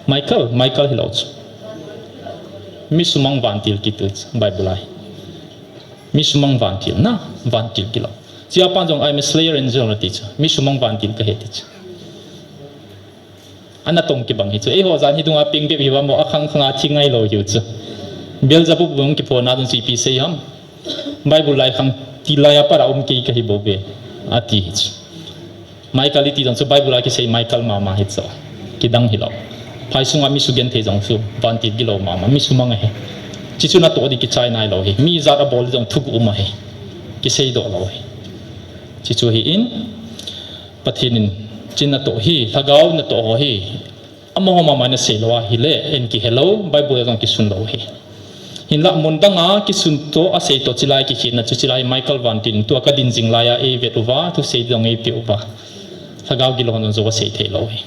Michael, Michael hilou chu. Mi sumang vantil kiti chu, Bible a hi. Mi sumang vantil na, vantil kilou. Chea pan jong, "I am a slayer angel," ati chu. Mi sumang vantil kahi ti chu. Anatong kibang hi chu. Eiho jan hi dunga peng bep hiuva mo, akhang khang a thi ngailou hiu chu. Beelzebub bung kiphonna dun chu ipi sei ham. Bible lai khang tilai a pat a um kei kahi bou ve. Ati hi chu. Michael iti jong chu Bible a kisei Michael mama hi chu. Kidang hilou. Phaisunga mi sugenthei jong chu vantil kilou mama, mi sumang ahi. Hichu natoh ding kichai nailou hi. Mi jat abol jong thuguh um ahi. Kiseidoh lou hi. Hichu hi in, Pathen in, hiche natoh hi, Lhagao natoh ho hi, amaho mama in asei lou ahile, ei kihe lou, Bible a jong kisun lou hi. Hinla mun dang a kisun toh, asei toh, chulai kikhenna chu chulai Michael vantil in tua kadin jing lai a eivet uva, thusei jong eipeh uva. Lhagao Gilou hon jong asei thei lou hi.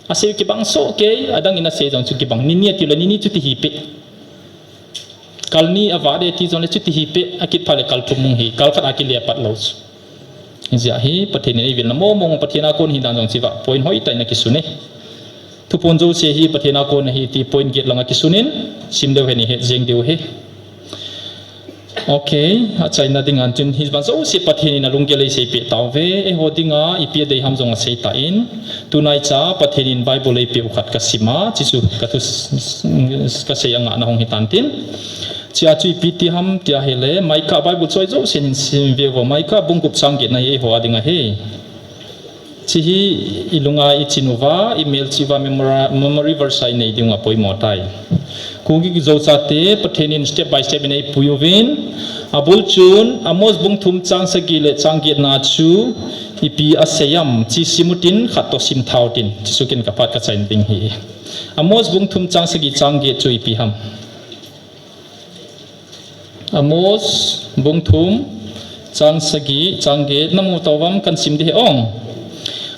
Asei kibang soh kei, adang in asei jong chu kibang. Nini ati le, nini chu ti hi peh. Kal ni avah ding ti jongle chuti hi peh, akit phat le kal thum mong hi, kal khat a kile apat lou chu. Hijeh a hi Pathen in eivilna mong mong, Pathen a kon hidan jong chu vah, point hoitah in akisun e. Thuphon jouse hi Pathen a kon ahi ti point get lang a kisun in, sim leu hen ihet jeng diu ahi. Ok, achaina ding a chun hivan jouse Pathen in alunggel eisei peh tauve, eiho dinga ipi adei ham jong asei tan, tunaicha Pathen in Bible eipeh u khat kasim a, chuchu kathu kasei a ngahna hung hitan tin. Chea chu ipi ti ham ti ahile, Micah Bible choi jousen hin sim ve uvo, Micah bung gup chang getna hi eiho a ding ahi. Hiche hi ilunga ichin uva, imelchih uva memora-, memory verse a inei diu apoimo tai. Kuki Zo chate, Pathen in step by step in eipui uvin, abul chun, Amos bung thum chang sagi le chang getna chu ipi asei am, hiche sim utin, khat toh sim tha utin, chuchu ken kaphat kachaina ding ahi. Amos bung thum chang sagi chang get chu ipi ham. Amos bung thum chang sagi chang get namu tauvam, kahin sim ding ahi ong.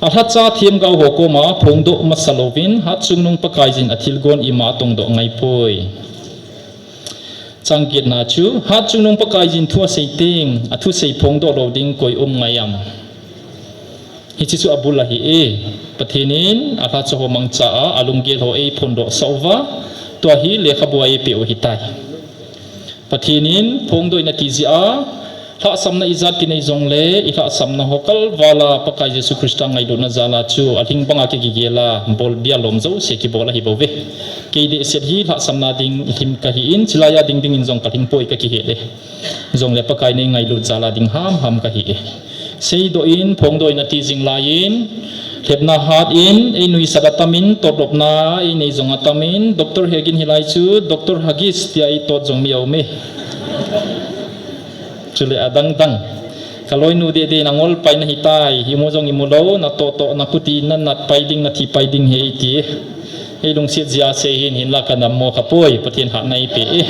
Alhacha themgao ho koma phongdoh masa louvin, Hatchungnung Pakaiyin athilgon ima atongdoh ngaipoi. Chang getna chu, Hatchungnung Pakaiyin thu asei teng, athusei phongdoh lou ding koi um ngai am. Hiche chu abul ahi e. Pathen in alhacha ho mangcha a, alunggel ho eiphondoh sah uva, tua hi lekhabu a eipeh u ahitai. Pathen in phongdoh in ati jeh a, Lhahsamna ijat kinei jongle, ilhahsamna ho kalvala Pakai Jesu Christa ngailutna jala chu alhing banga kigigela, bol dia lom jouse kibol ahi bouve. Kei dehset hi lhahsamna ding lhim kahin, chilaiya ding dingin jong kalhing poi kakihe e. Jongle Pakai nei ngailut jala ding hamham kahi e. Seidoh in, phongdoh in ati jing laiyin, lhepna hat in, ei nuisat atamin, totlopna ei nei jong atamin, Doctor Hegin hilai chu, Doctor Huggies tia ei tot jong mi aume. Chule adang dang. Kaloinu deh deh nangol pai nahitai, imu jong imu lou, natoh toh, nakuti, nanat pai ding, nathi pai ding hi eiti. Ei lungset jeh a sei hin, hinla kadammo khapoi, Pathen hatna eipe e.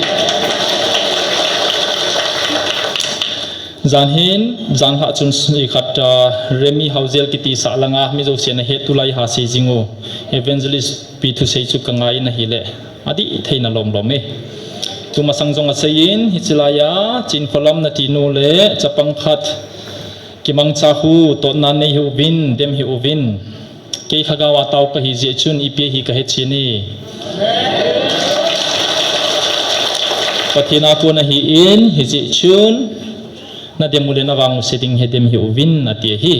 Jan hin, jan lhah chun khat, ah, Remi Haojel kiti sah langa, mi jouse nahet tulai ha sei jing u. Evangelist pi thusei chu kangai in ahile. Adih theina lom lom e. Tumasang jong aseiyin, hichilaiya, Chinkholam natinu le, chapang khat, kimangcha hu, totna nei hih uvin, dem hih uvin. Kei lhagao a tao kahi jeh chun, ipi hi kahechen e. Pathen a kon ahin, hijeh chun, nadem u le navang u se ding hi dem hih uvin, ati ahi.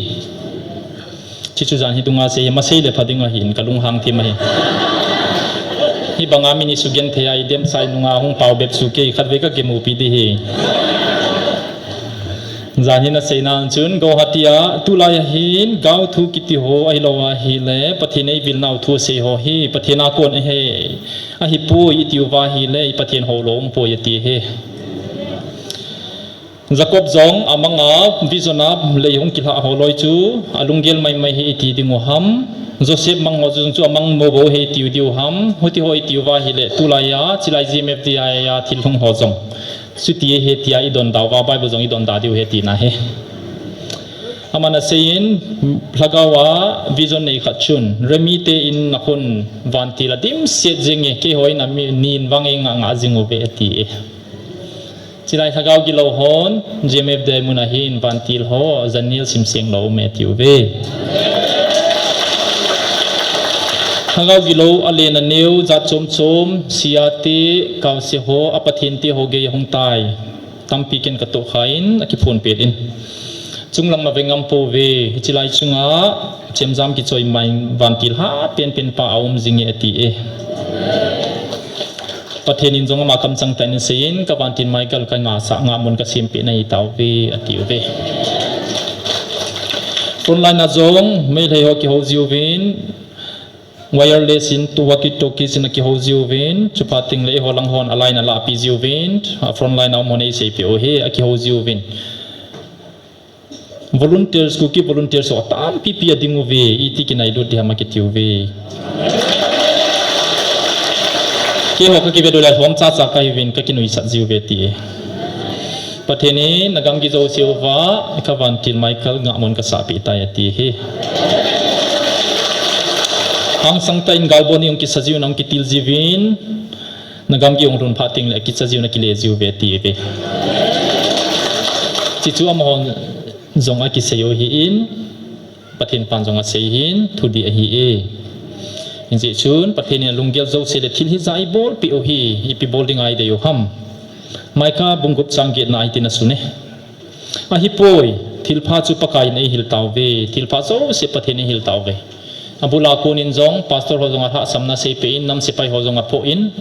Hichu jan hi dunga sei, masei le pha ding ahin, kalunghang thim ahi. Hibanga min isugenthei a idem sai nunga hung pao bep chu kei khatvei kakimupi ding hi. Jan hin aseina chun, Guwahati a, tulai ahin, gaothu kiti ho, ahilou ahile, Pathen eivilnau thu asei ho hi, Pathen a kon ahi, ahipoi itiuva ahile, i Pathen houlou umpoi ati ahi. Jacob jong amanga vision a lei hung kilhah ho loi chu alunggel maimai hi iti dingu ham. Joseph mang ho jong chu amang mo bou hi itiu diu ham. Hutiho itiuva ahile tulaiya chilai G M F D I a thil hung ho jong chuti hi tia idonda uva Bible jong idonda diu hi tina hi. Aman aseiyin lhagao a vision nei khat chun Remi te in nakhun vantil a dimset jenge keiho in amin vang e nga nga jing uve ati e. Chilai lhagao gilou hon, G M F D I mun ahin vantil ho, jan nil simseng lou um e tiu ve. Lhagao gilou, alen aneo, jat chom chom, sia te, kaose ho, a Pathen te ho gei ahung tai. Tampi ken katoh kha in, akiphon pet in. Chunglang na ve ngam pouve, hichilai chunga, chemjam kichoi mai vantil ha, pen pen pa aum jing e ati e. Pathen in jong ama kamchang tah in aseiyin, ka vantil Michael ka ngahsah ngahmun ka sempeh nahi tauve, atiuve. Frontline a jong, Meitei ho kihou jiuvin, wireless in, tu walkie talkies in akihou jiuvin, chuphat teng le eiho lang hon a line alahpi jiuvin, a frontline a um hon eiseipeh u hi, akihou jiuvin. Volunteers, Kuki volunteers ho atampipi ading uve, iti kinailut diham akiti uve. Keiho kakivet uleh lhom chacha kahiuvin kakinuisat jiuve ti. Pathen in nagamgi jouse uva, ka vantil Michael ngahmun kasahpeh tai ati hi. Hangsang tah in galbon in hung kisa jiuvin, hung kitil jiuvin, nagamgi hung lhun phat teng le akicha jiuvin akile jiuve ati ve. Hichu amahon jong akisei u ahin, Pathen pan jong asei ahin, thudih ahi e. Hijeh chun, Pathen in alunggel jouse le thil hijat eibolpeh u hi, ipi bol dinga idei u ham. Micah bung gup chang getna a hitin asun e. Ahipoi, thilpha chu Pakai in eihil tauve, thilpha jouse Pathen in eihil tauve. Abul a kon in jong, pastor ho jong alhahsamna seipeh in, nam sepai ho jong aphoh in,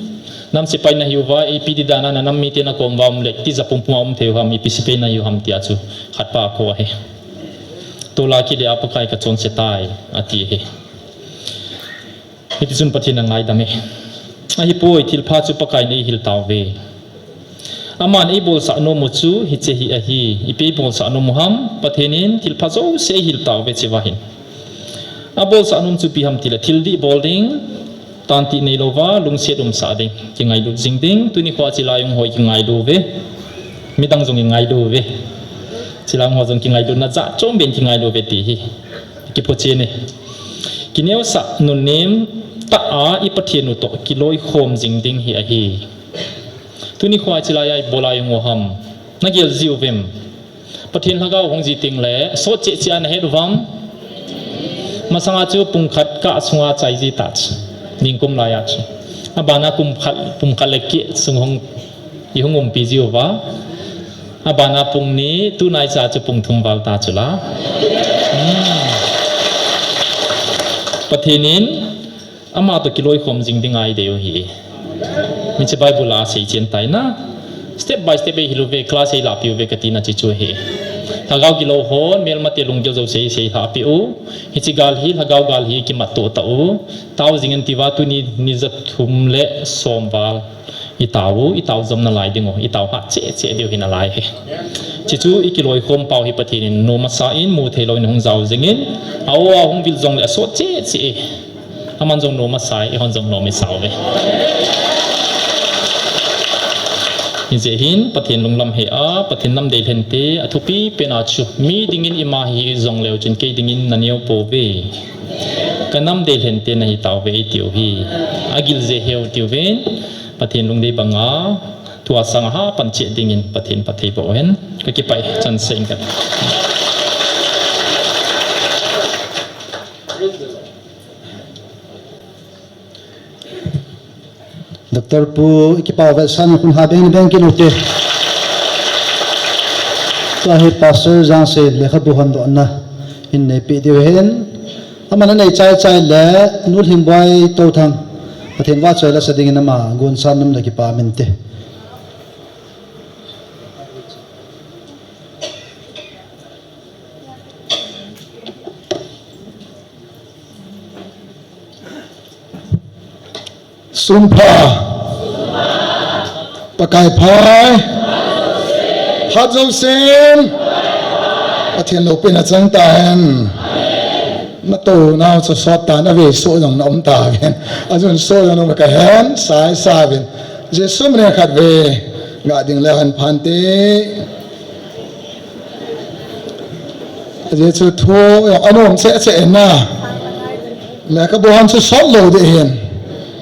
nam sepai nahiuva, ipi ti dan a nanam mite nakom uva um le, tija pumpum a um thei u ham, ipi sepai nahiu ham tia chu, khatpa akou ahi. Tol'a kile a Pakai kachonse tai, ati ahi. Hitichun Pathen in angaidam e. Ahipoi, thilpha chu Pakai in eihil tauve. Aman eibolsah nom u chu hiche hi ahi, ipi eibolsah nom u ham, Pathen in thilpha jouse eihil tauve hiche va hin. Abolsah nom chu ipi ham tile, thil dih bol ding, tantih neilouva, lungset umsah ding, kingailut jing ding, tuni khoa chilai hung ho ikingailu uve, midang jong ingailu uve. Chilai hung ho jong kingailutna jat chom beh in kingailu uve ti hi. Kiphochen e. Kineosah nunnem tah a i Pathen u toh kiloikhom jing ding hi ahi. Tuni khoa chilai a ibola ihung u ham. Nagel jiuvem. Pathen lhagao hung ji teng le, sot cheh cheh a nahet uvam. Masanga chu pung khat kah sunga chai ji tah chu. Ningkum lai a chu. Abana kum khat, pung khat le keh sung hung, ihung umpi jiuva. Abana pung ni, tunaicha chu pung thum val ta chu la. Hmm. Pathen in, ama toh kiloikhom jing ding ahi dei u hi. Hiche Bible a asei chen tai na. Step by step ei hil uve, class ei lahpeh uve kati na chu chu hi. Lhagao gilou hon, melmate lunggel jouse sei lhahpeh u. Hiche gal hi, lhagao gal hi kimat to tau. Tao jing in tiva tuni ni ja thum le som val. I tao u, i tao jom nalai ding u, i tao hat cheh cheh diu hi nalai hi. Chuchu i kiloikhom pau hi Pathen in nom asa in mu thei lou in hung jao jing in, a o a hung vil jong le asot cheh cheh. Aman jong nom asa e, i hon jong nom i sa uve. Hijeh hin Pathen lunglam hea, Pathen nam deilhen te, athupi pen a chu, mi ding in ima hi jong leu chun kei ding in naneo pouve. Ka nam deilhen te nahi tauve ei tiu hi. Agil jeh heu tiu vin. Pathen lungdei banga, tua sanga hapan cheh ding in Pathen phatthei boh hen. Ka kipah e, chan seh ing kate. Doctor Pu, i kipah uve, san khun ha beng beng kit u te. Tua hi Pastor Jangsen lekhabu hondohna in neipe diu hen. Aman anei chai chai le, Nu Lhingboi Touthang. Pathen vahchoi la sa ding in ama gonsa nom le kipah min te. Sum pha. Pakai phai. Phat jousen. Pathen loupina chang tahen. Natou nau chu sot tan, avei soh jong na um tauvin. Ajun soh jong na um kahen, sa asa uvin. Jesu min in khatvei. Ngah ding le hen phante. Ajeh chu thu jong anom cheh cheh na. Lekhabu hon chu sot lou ding ahin.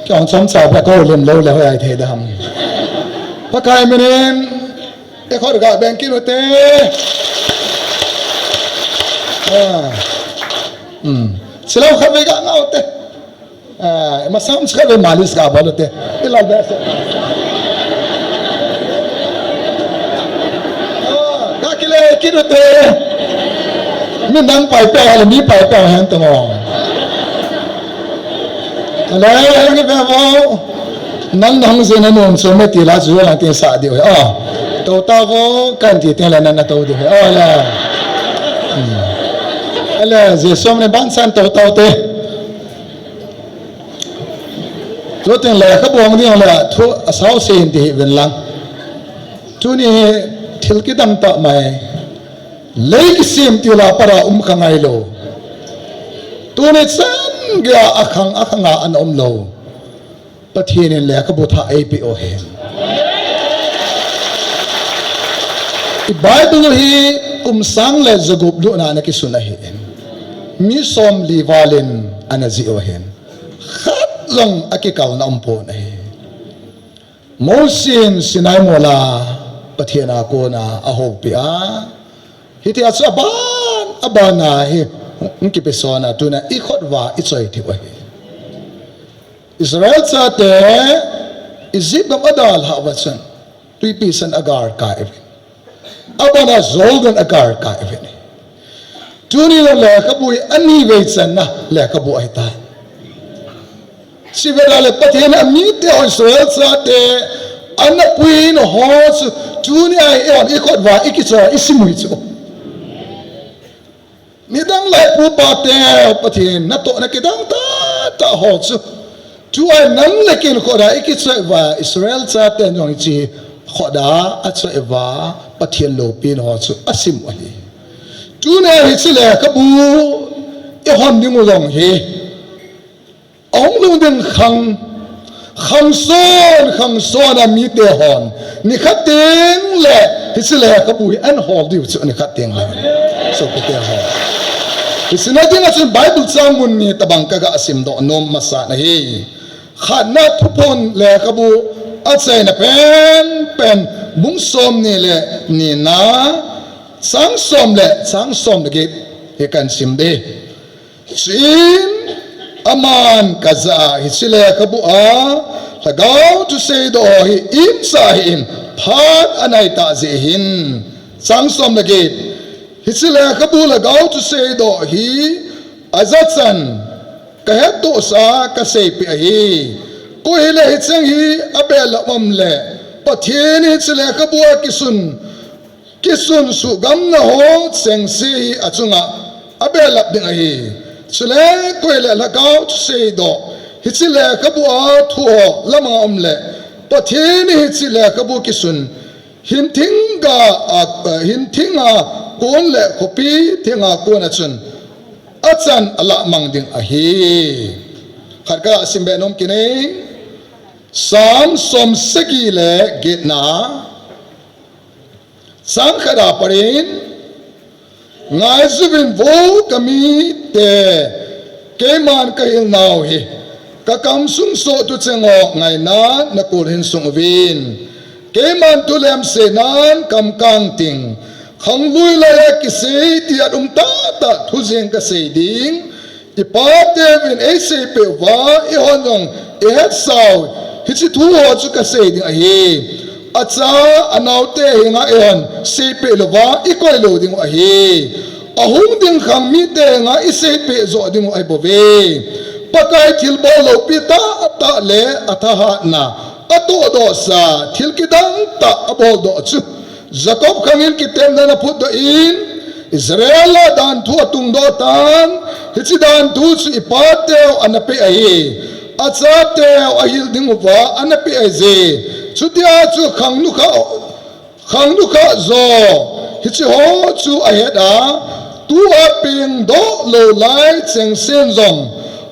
Kei hon chomcha beh kou lim lou le hoiya thei ding ham. Pakai min in, i khut ga beng kit u te. Ah. Hmm. Chilou khatvei ga ngah u te. Ah, masang chu khatvei malis ga bol u te. I lal beh se. Ah, ga kile kit u te. Mi nang pai peh le mi pai peh hen tamo. Ale, ngi pe vo. Nang nang jin na nom chu me ti la chu lang tin sa diu hi. Ah. Tou ta vo kan ti tin la nang na tou diu hi. Ah, le. Hmm. Ale, Jesu min in ban san tou tou te. Tutin lekhabu hong ding le thu asao se in ti hi ven lang. Tuni hi thil kidang tah mai. Lei kisem til a pat a um kha ngai lou. Tuni chan geiya akhang akhang a ana um lou. Pathen in lekhabu thah eipeh u ahi. I Bible hi kum sang le jagup lutna ana kisun ahi. Mi somli val in ana jih u ahi. Khat jong akikalna umpon ahi. Mosi in Sinai mol a Pathen a kona ahoupi a. Hitia chu aban, aban a hi, hung kipe son a tuna i khut uva i choi thei u ahi. Israel chate Egypt gam adalhah uva chun, twipi san agar kai uvin. Abana Jordan agar kai uvin. Tuni lekhabu hi ani vei channa lekhabu ahitai. Chuvela le Pathen in amite ho Israel chate ana puina ho chu tuni a hi eihon i khut uva i kichoi i sim u hi chu. Midang lai pu pa te Pathen natohna kidang tah tah ho chu. Tua nang le kei in khut a i kichoi uva Israel chaten jong hiche khut a achoi uva Pathen loupina ho chu asim u ahi. Tuni a hiche lekhabu i hon ding u jong hi. Ahung lhung ding khang, khang son, khang son a mite hon. Nikhat teng le hiche lekhabu hi ahin hol diu chu nikhat teng le. Sopite ho. Hiche na ding a chun Bible chang mun ni tabang kaga simdoh nom masa na hi. Khatna Thuphon lekhabu achaina pen pen bung somni le nina chang som le chang som le get hi kahin sim ding. Chuin aman kajah a hiche lekhabu a lhagao thu seidoh hi imcha hih in phat anai tah jeh hin. Chang som le get. Hiche lekhabu lhagao thusei doh hi ajachan kahettohsah a kaseipeh ahi. Koi hile hicheng hi abelap um le Pathen in hiche lekhabu a kisun, kisun suhgamna ho chengse hi achunga abelap ding ahi. Chule koi hile lhagao thusei doh hiche lekhabu a thu ho lamang a um le Pathen in hiche lekhabu kisun hin thingga a, hin thinga kon le khopi thinga kon a chun achan alah mang ding ahi. Khat kasim be nom kit e. Sam som sagi le getna. Chang khat a pat in, ngaijuvin vo kamite, keiman kahil nau hi, kakam sung soh tucheng ho ngaina nakul hin sung uvin. Keiman thu lemsei nan kam kang ting, khanglui laiya kisei diat um tahtah thu jeng kasei ding. Ipateuvin eiseipeh uva, eihon jong ihetsau, hiche thu ho chu kasei ding ahi. Acha, anaote henga eihon seipeh louva ikoi lou ding u ahi. Ahung ding khang mite henga iseipeh joh ding u ahibouve. Pakai thilbol loupi tahtah le athahatna, atohdohsa, thil kidang tah aboldoh chu Jacob khang in kitemna anaphutdoh in, Israel a danthu atungdoh tan, hiche danthu chu ipateu anapeh ahi. Achateu ahil ding uva anapeh ahije. Chutia chu khangnu kha, khangnu kha jo hiche ho chu ahet a, tua pengdoh lou lai chengsen jong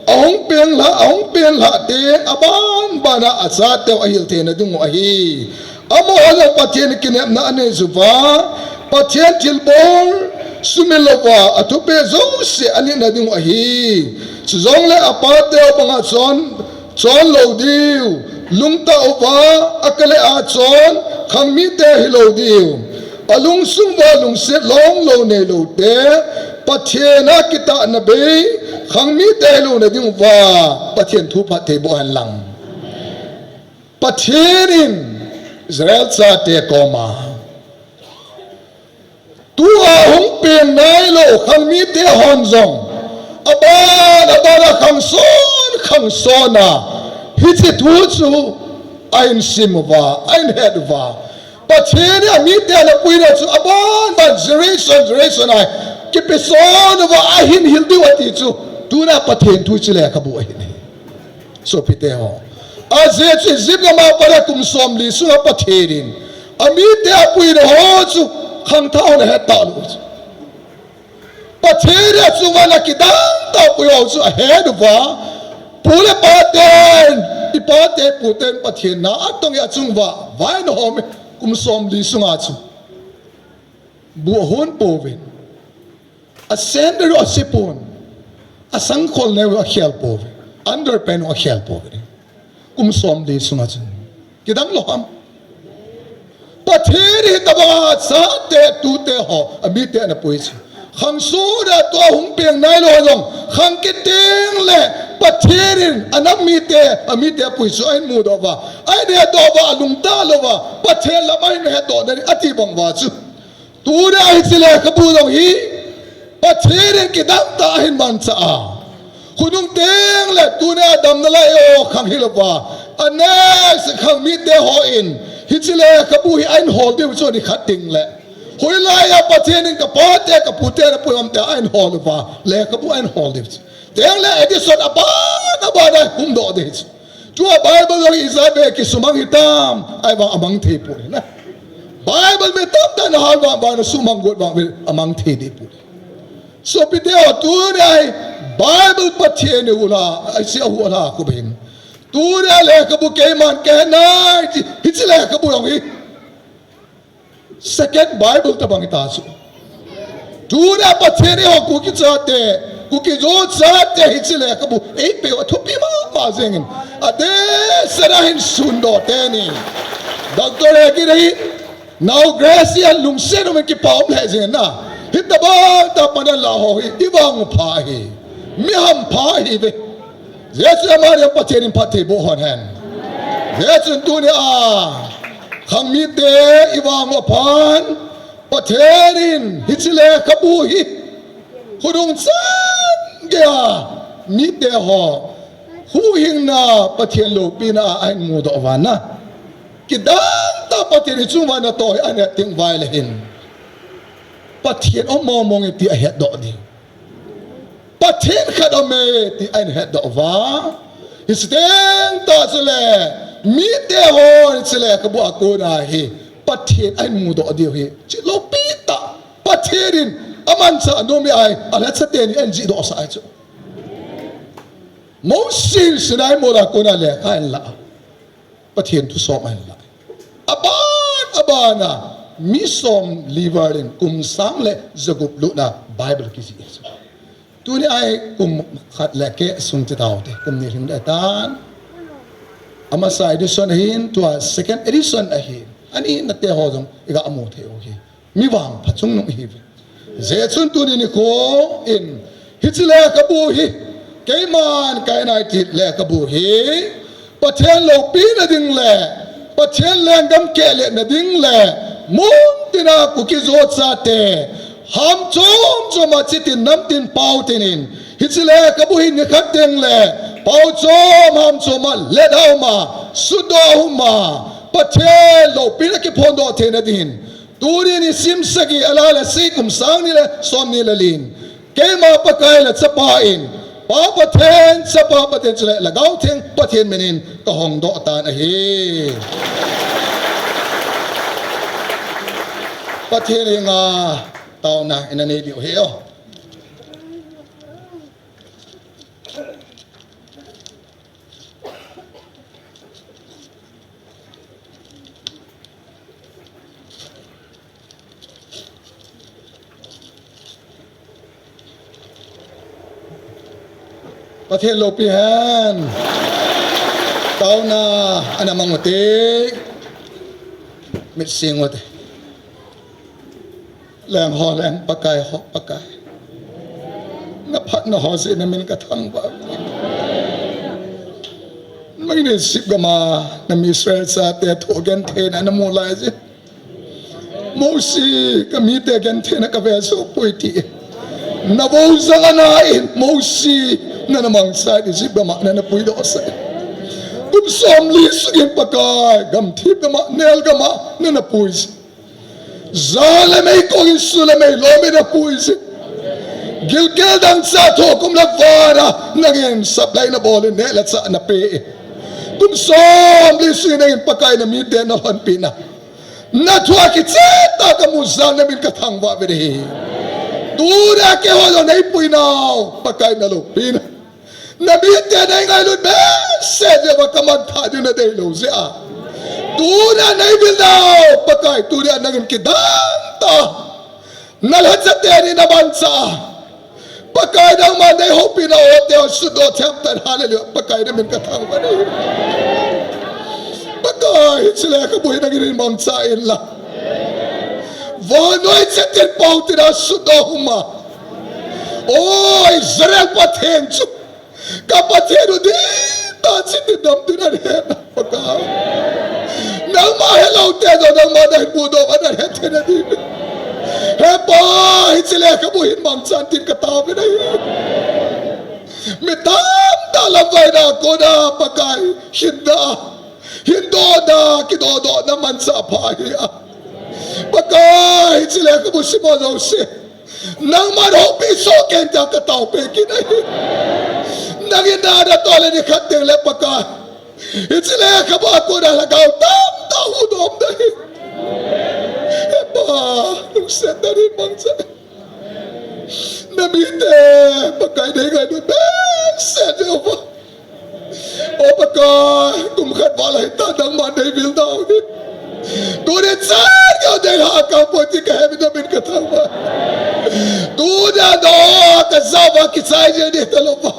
ahung penglhah, ahung penglhah teng abanbana achateu ahil theina ding u ahi. Amaho jong Pathen kinepna anei uva, Pathen thilbol sumil louva athupeh jouse anitna ding u ahi. Chujongle apateu banga chon, chon lou diu, lungtah uva akale a chon khang mite hilou diu. Alungsung uva lungset longlou neilou te, Pathen a kitahna bei khang mite hilouna ding uva Pathen thu phatthei boh hen lang. Pathen in Israel chate koma, tua hung peng nailou khang mite hon jong, aban, abana khangson, khangsona hiche thu chu ahin sim uva, ahin het uva. Pathen in amite anapuina chu abanban generation, generation a kipeson uva ahin hil diu ati chu, tuna Pathen thu hiche lekhabu ahin hi. Sopite ho. Ajeh chu Egypt gam a pat a kum somli sunga Pathen in amite apuina ho chu khangthah hon ahet talou chu. Pathen in achunga ana kidang tah apui ho chu ahet uva, pu le paten, ipate puten Pathen na atong e achunga vai ana hom e, kum somli sunga chu. Bu ahon pouvin. Asandal u asepon, asangkhol neo u akhel pouvin, underpant u akhel pouvin. Kum somli sunga chun. Kidang lou ham? Pathen in hitobanga chate tute ho, amite anapui chu. Khangsona tua hung peng nailou jong, khang kit teng le Pathen in anam mite, amite apui chu ahin mudoh uva, ahin hetdoh uva, alungtah louva, Pathen lam ahin hetdoh nading ati bang uva chu. Tuni a hiche lekhabu jong hi Pathen in kidang tah ahin manchah a, khonung teng le tuni a damna lai o khang hilouva, a next khang mite hon hiche lekhabu hi ahin hol diu chu ni khat teng le. Hoilai a Pathen in kapate kapute anapui ham tia ahin hol uva, lekhabu ahin hol diu chu. Teng le edition aban, abana humdoh ding chu. Tua Bible jong ijat vei kisumang hitam, ahivang amang thei poi na. Bible mi tamtah in ahal vang vang, sumang got vang vei amang thei ding poi. Sopite ho, tuni a hi Bible Pathen in ahuhla, ahi, ahuhla khu bang. Tuni a lekhabu keiman kahet nai, hiche lekhabu jong hi second Bible tabang hita chu. Tuni a Pathen in eiho Kuki chate, Kuki-Zo chate hiche lekhabu eipeh u athupi mama jengin. Adeh seh a hin sundoh teni. Doctor Hegin ahin, Nao Grace in lungset umin kipa um lheh jengin na. Hitobang tah pan alah ho hi, ivang u pha ahi. Mi hampha ahiuve. Jesu amani a Pathen in phatthei boh hon hen. Jesu tuni a Khang mite i vang uva phat, Pathen in hiche lekhabu hi, khonung chan geiya mite ho huhhingna, Pathen loupina a ahin mudoh uva na. Kidang tah Pathen hiche chunga natoh hi ahin het teng uva ahile hin, Pathen um mong mong e ti ahetdoh ding. Pathen khat aume ti ahin hetdoh uva. Hiche teng tah chule, mite hon hiche lekhabu a kona hi Pathen ahin mudoh diu hi, hiche loupi tah, Pathen in amanchah nom e, ahi, alhacha teni ahin jihdoh sah ahi chu. Mosi in Sinai mol a kona lekha ahin lah. Pathen thu som ahin lah. Aban, aban a, mi som li val in kum sang le jagup lutna Bible kijih ahi chu. Tuni a hi kum khat le keh sung ti taute, kum ni lhing le tan. Amasa edition ahin, tua second edition ahin. Ani nate ho jong iga mu thei u hi. Mi vangpha chungnung ihiuve. Hijeh chun tuni nikho in, hiche lekhabu hi, keiman kahin iti lekhabu hi, Pathen loupina ding le, Pathen lenggam kehletna ding le, mun tina Kuki-Zo chate, ham chom chom a chitin namtin paotin in, hiche lekhabu hi nikhat teng le, pao chom ham chom a, let a um a, sutdoh a um a, Pathen loupina kiphondoh theina dingin, tuni nisim sagi, ala le sagi, kum sang ni le som ni le li in, keima Pakai le Chapa in, Pa Pathen, Chapa Pathen chule Lhagao Theng Pathen min in kahongdoh tan ahi. Pathen henga taona ina nei diu ahi o. Pathen loupi hen. Taona ana mang ute. Mit sing ute. Leng ho leng, Pakai ho Pakai. Na phatna ho jeh in na min ka thangvah. Nangin Egypt gam a na mi Israel chate thu gentheina na mu lai jeh. Mosi, ka mite gentheina ka ve jou poi ti. Na vou jang ana in Mosi, na na mangcha in Egypt gam a na na puidoh sah. Kum som li sung in Pakai, gamthip gam a, nel gam a, na na pui jeh. Ja le mei kong in, su le mei lom in na pui jeh. Gilkel dangchah thokum le van a, nangin supply na bol in, neh le chah na pe. Kum som li sung in nangin Pakai na mite na lhonpi na. Na thu a kicheh tah ka mu jeh in na min ka thangvah uve. Tuni a keiho jong nei pui nau, Pakai na loupina. Na mite nei ngailut behseh jeh uva ka mangthah diu na deilou jeh a. Tuni a nei vil nau, Pakai, tuni a nangin kidang tah. Na lhacha teni na mangcha. Pakai nangman nei houpi na o te o sutdoh thei tan, hallelujah. Pakai na min ka thangvah e. Pakai, hiche lekhabu hi nangin mangcha in la. Vannoi chetin pao tina sutdoh a um a. O Israel Pathen chu. Ka Pathen u ding tah chitin namtin ahin hetna Pakai. Nangma helou te jong nangma na hin mudoh uva na het theina ding. He Pa, hiche lekhabu hin mangchan tin ka tao uve. Mi tamtah lamvaina a kona Pakai hinna, hindohna, kidohdohna manchah pha ahi a. Pakai, hiche lekhabu sim ho jouse. Nangman houpi soh kei in tia ka tao peh kit ahi. Nangin na natoh le nikhat teng le Pakai. Hiche lekhabu a kona lhagao tamtah huhdoh ding ahi. He Pa, lungset tah in mangcha. Na mite, Pakai nei ngailut behseh jeh uva. O Pakai, kum khat val ahi ta nangman nei vil nau hi. Tuni chan geiya nei lhakang poi ti ka he uve, na min ka thangvah. Tuni a no ka jao uva kichai jeng ding talou va.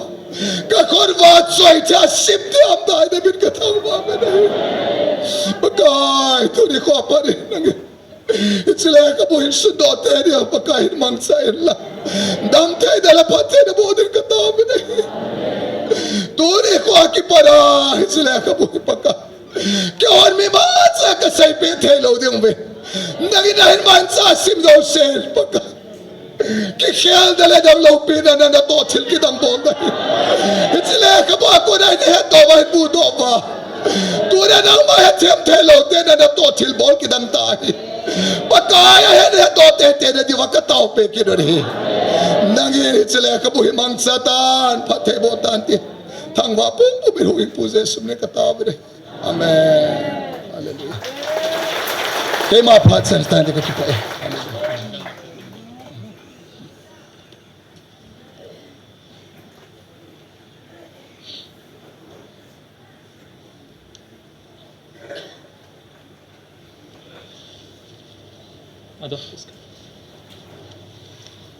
Ka khut uva choi thei a sim thei a um tai, na min ka thangvah uve. Pakai, tuni kho a pat in nangin hiche lekhabu hin sutdoh teni a Pakai hin mangcha in la. Damtheina le phattheina boh ding ka tao uve. Tuni kho a kipat a hiche lekhabu hi Pakai, Kihon mi masa ka seipeh thei lou ding ve. Nangin ahin mansa sim jou sel Pakai. Kikhel da le dam lou pi na na na to thil kidang bol da. Hiche lekhabu a kona hetto va, hetbu doh va. Tuna nangma hethem thei lou te na na to thil bol kidang ta hi. Pakai a het hetto tete na diuva ka taopi kit u ahi. Nangin hiche lekhabu hi mangcha tan, phatthei boh tan ti. Thangvah pumpum in huhhingpu Jesu min in ka taopi e. Amen. Hallelujah. Keima phat chan tan ti ka kipah e. Hallelujah. Adoh.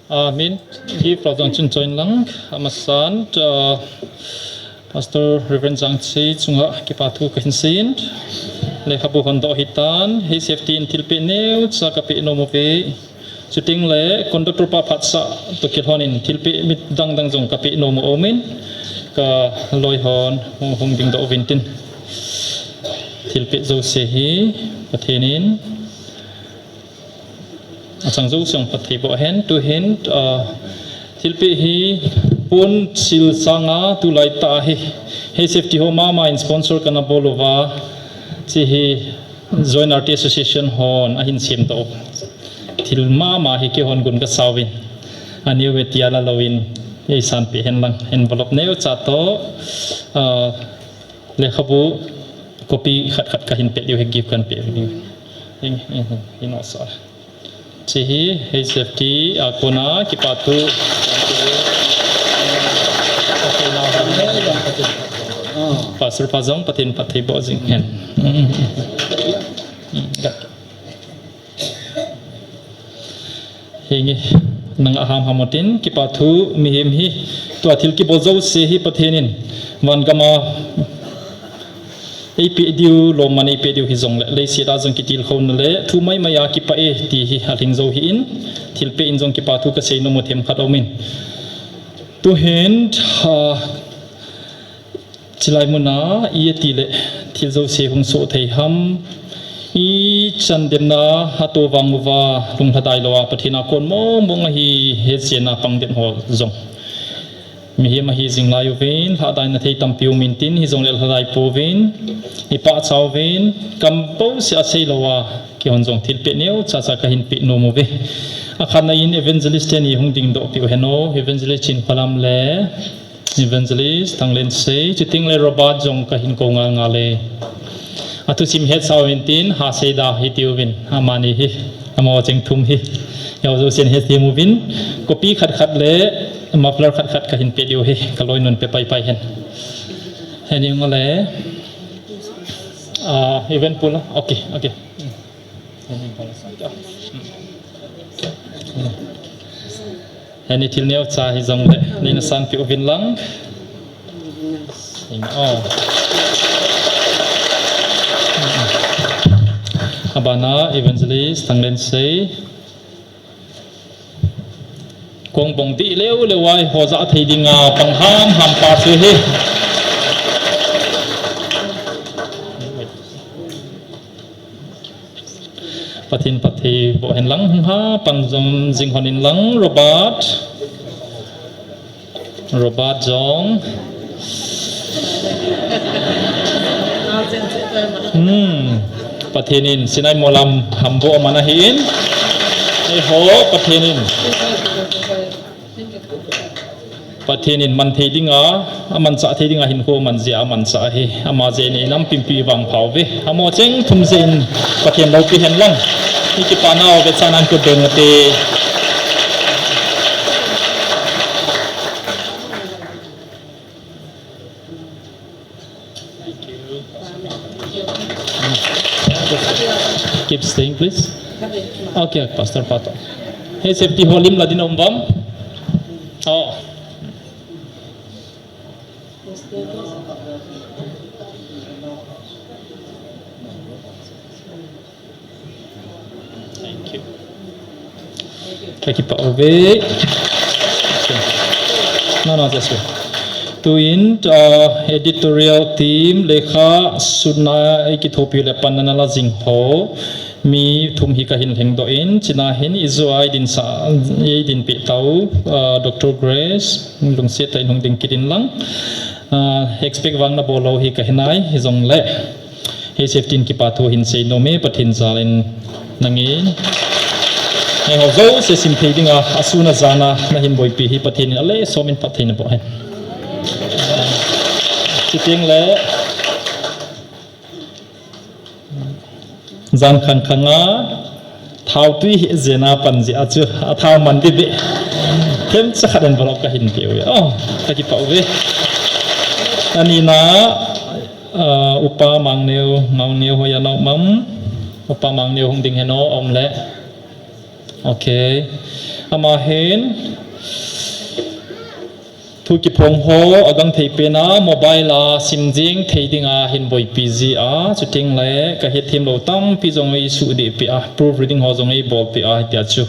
Ah, min, hi program chun join lang, amasan, ah, Pastor Reverend Jangchi chunga kipa thu kahin seiyin, lekhabu hon doh hitan, H C F T in thilpeh neocha kapeh nom uve. Chuteng le conductor pa phatsah toh kilhon in thilpeh mi dang dang jong kapeh nom u aumin, kaloi hon hung, hung dingdoh uvin tin. Thilpeh jouse hi Pathen in achang jouse jong phatthei boh hen, tuhin, ah, thilpeh hi pon sil sanga tulai tah hi H C F T ho mama in sponsor kana bol uva, hiche hi Joint R T Association hon ahin semdoh u. Thil mama hi keihon gun kasa uvin. Aneo ve tia la louvin, eisanpeh hen lang. Envelope neocha toh, ah, lekhabu copy khat khat kahin peh diu ahi, gift kahin peh diu ahi. Hing, hing, hing, hing, no, sir. Hiche hi H C F T a kona kipa thu. Pastor pa jong Pathen phatthei boh jing hen. Henge, nang aham ham utin, kipa thu mihem hi, tua thil kibol jouse hi Pathen in van gam a eipeh diu, lom man eipeh diu hijongle, leiset a jong kitilkhouna le thu maimai a kipah e ti hi alhing jou ahin, thilpeh in jong kipa thu kasei nom u themkhat aumin. Tuhin, ah, chulai muna, iti le, thil jouse hung soh thei ham, ichan demna, ato vang uva, lunglhadai louva, Pathen a kon mong mong ahi, hetchenna pang den ho jong. Mihem ahi jing lai uvin, lhadaina thei tampi um intin, hijongle lhadai pouvin, ipahcha uvin, kam bouseh a sei louva, keihon jong thilpeh neocha cha kahin peh nom uve. Akhatna in evangelist teni hung dingdoh peh u hen o, evangelist Chinkholam le, Evangelist Thanglensei, chuteng le Robert jong kahin kou ngal ngal e. Athusim hetsa uvin tin, Haseida hiti uvin, amani hi, amaho cheng thum hi. Hiho jousen hethem uvin, copy khat khat le muffler khat khat kahin peh diu ahi, kaloinun pe pai pai hen. Heni ngole, ah, event pula, okay, okay. Heni thil neocha hijongle, neina sanpeh uvin lang. Oh. Abana Evangelist Thanglensei. Kong bong dih leu leu a, hoja thei dinga, pang ham ham pa chu hi. Pathen phatthei boh hen lang, hung ha pan jom jing hon in lang, Robert. Robert jong. Hmm. Pathen in Sinai molam hamboh aman ahin. Eiho, Pathen in. Pathen in man thei dinga, amanchah thei dinga hinkho aman jeh a amanchah ahi, ama jeh in inam pumpi vangpha uve. Amaho cheng thum jeh in Pathen loupi hen lang. Ikipana uve, chan an kut deng ute. Thank you. Keep staying, please. Okay, Pastor Pato. Hey, safety holim la din um vam. Oh. Thank you. Kakipah uve. No, no, just wait. Tuin, ah, editorial team, lekha sunna eikithopi le panna la jing ho mi thum hi kahin lhengdoh in, china hin ijua eidin sa, eidin peh tau, ah, Doctor Grace, lungset tah in hung ding kit in lang. Ah, expect vang nabol lou hi kahi nai, hijongle. Hi safety in kipa thu hin seinom e, Pathen jal in nangin. Eiho jouse simthei dinga, asun ajan a nahin boipi hi Pathen in ale som in phatthei naboh hen. Chuteng le, jan khang khang a, thao tui hi jena pan jeh a chu, athao man ding beh. Themcha khat envelope kahin pe uve. Oh, kakipah uve. Anina, ah, Upa Mangneo, Mangneo hoiya na um am? Upa Mangneo hung ding heno, um le. Okay. Ama hin, thu kiphong ho, agangthei pen a, mobile a, simjing thei dinga hin boipi jia, chuteng le, kahet them lou tampi jong eisuhdeh peh a, proof reading ho jong eibol peh a, hitia chu.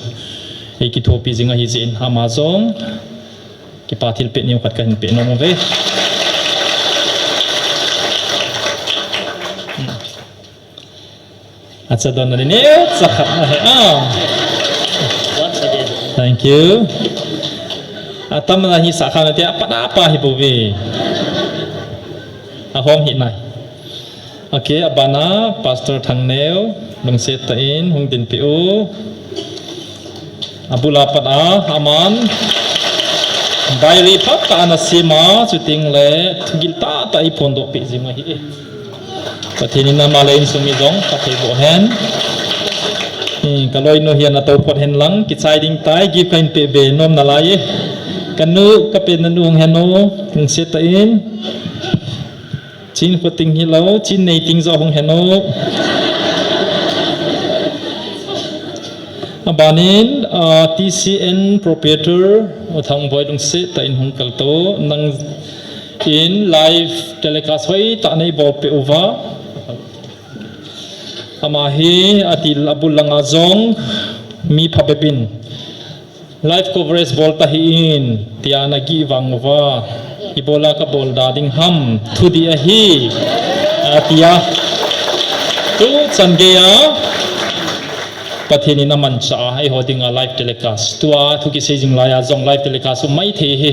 Eikithopi jing ahi jeh in, ama jong. Kipa thilpeh neo khat kahin peh nom uve. Acha don na neocha khat na he. Ah. Thank you. Atam na hi sakha na tia, apat a pa hi bou ve. Ahom hi nai. Okay, abana Pastor Thangneo, lungset tah in hung dinpi u. Abul a pat a, aman diary phatah ana sem a, chuteng le thugil tahtah eiphondoh peh jing ahi e. Pathen in ama le insung mi jong phatthei boh hen. Eh, kaloinu hi ana tou phot hen lang, kichai ding tai, gift kahin peh be nom nalai e. Kanu, kapen nanu hung hen o, lungset tah in. Chin khoting hilou, chin neiting joh hung hen o. Abanin, ah, T C N proprietor, U Thangboi, lungset tah in hung kaltou, nangin live telecast hoitah neibolpeh uva. Ama hi atil abul langa jong mi phabep in. Live coverage bol tahih in, tia nagih vang uva. Ibola kabol da ding ham, thudih ahi, atia. Tuchan geiya, Pathen in amanchah a, eiho dinga live telecast. Tua thu kisei jing laiya jong live telecast um maithei hi.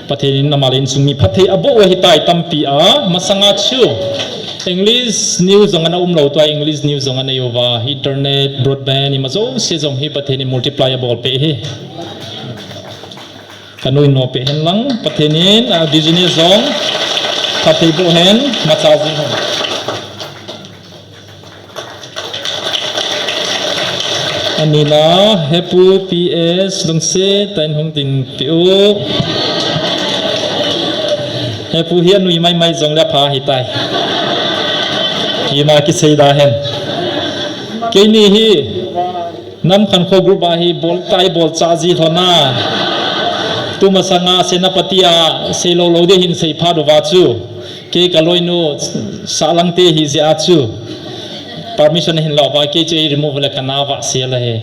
Pathen in ama le insung mi phatthei aboh u ahitai tampi a, masanga chu. English news jong ana umlou tua, English news jong anei uva, internet, broadband, ima jouse jong hi Pathen in multiply abol peh hi. Kanu in nompeh hen lang, Pathen in, ah, business jong phatthei boh hen, macha jing hen. Anina, Hepu P S, lungset tah in hung dinpi u. Hepu hi anui maimai jongle apha hitai. Ima kisei da hen. Keini hi, Nam Khankho group a hi boltai bolcha ji lhon a. Tumasanga Senapati a seilou lou ding hin seiphat uva chu. Kei kaloinu Sahlangte hijeh a chu. Permission hinlou va kei chu remove le kana vahsel ahi.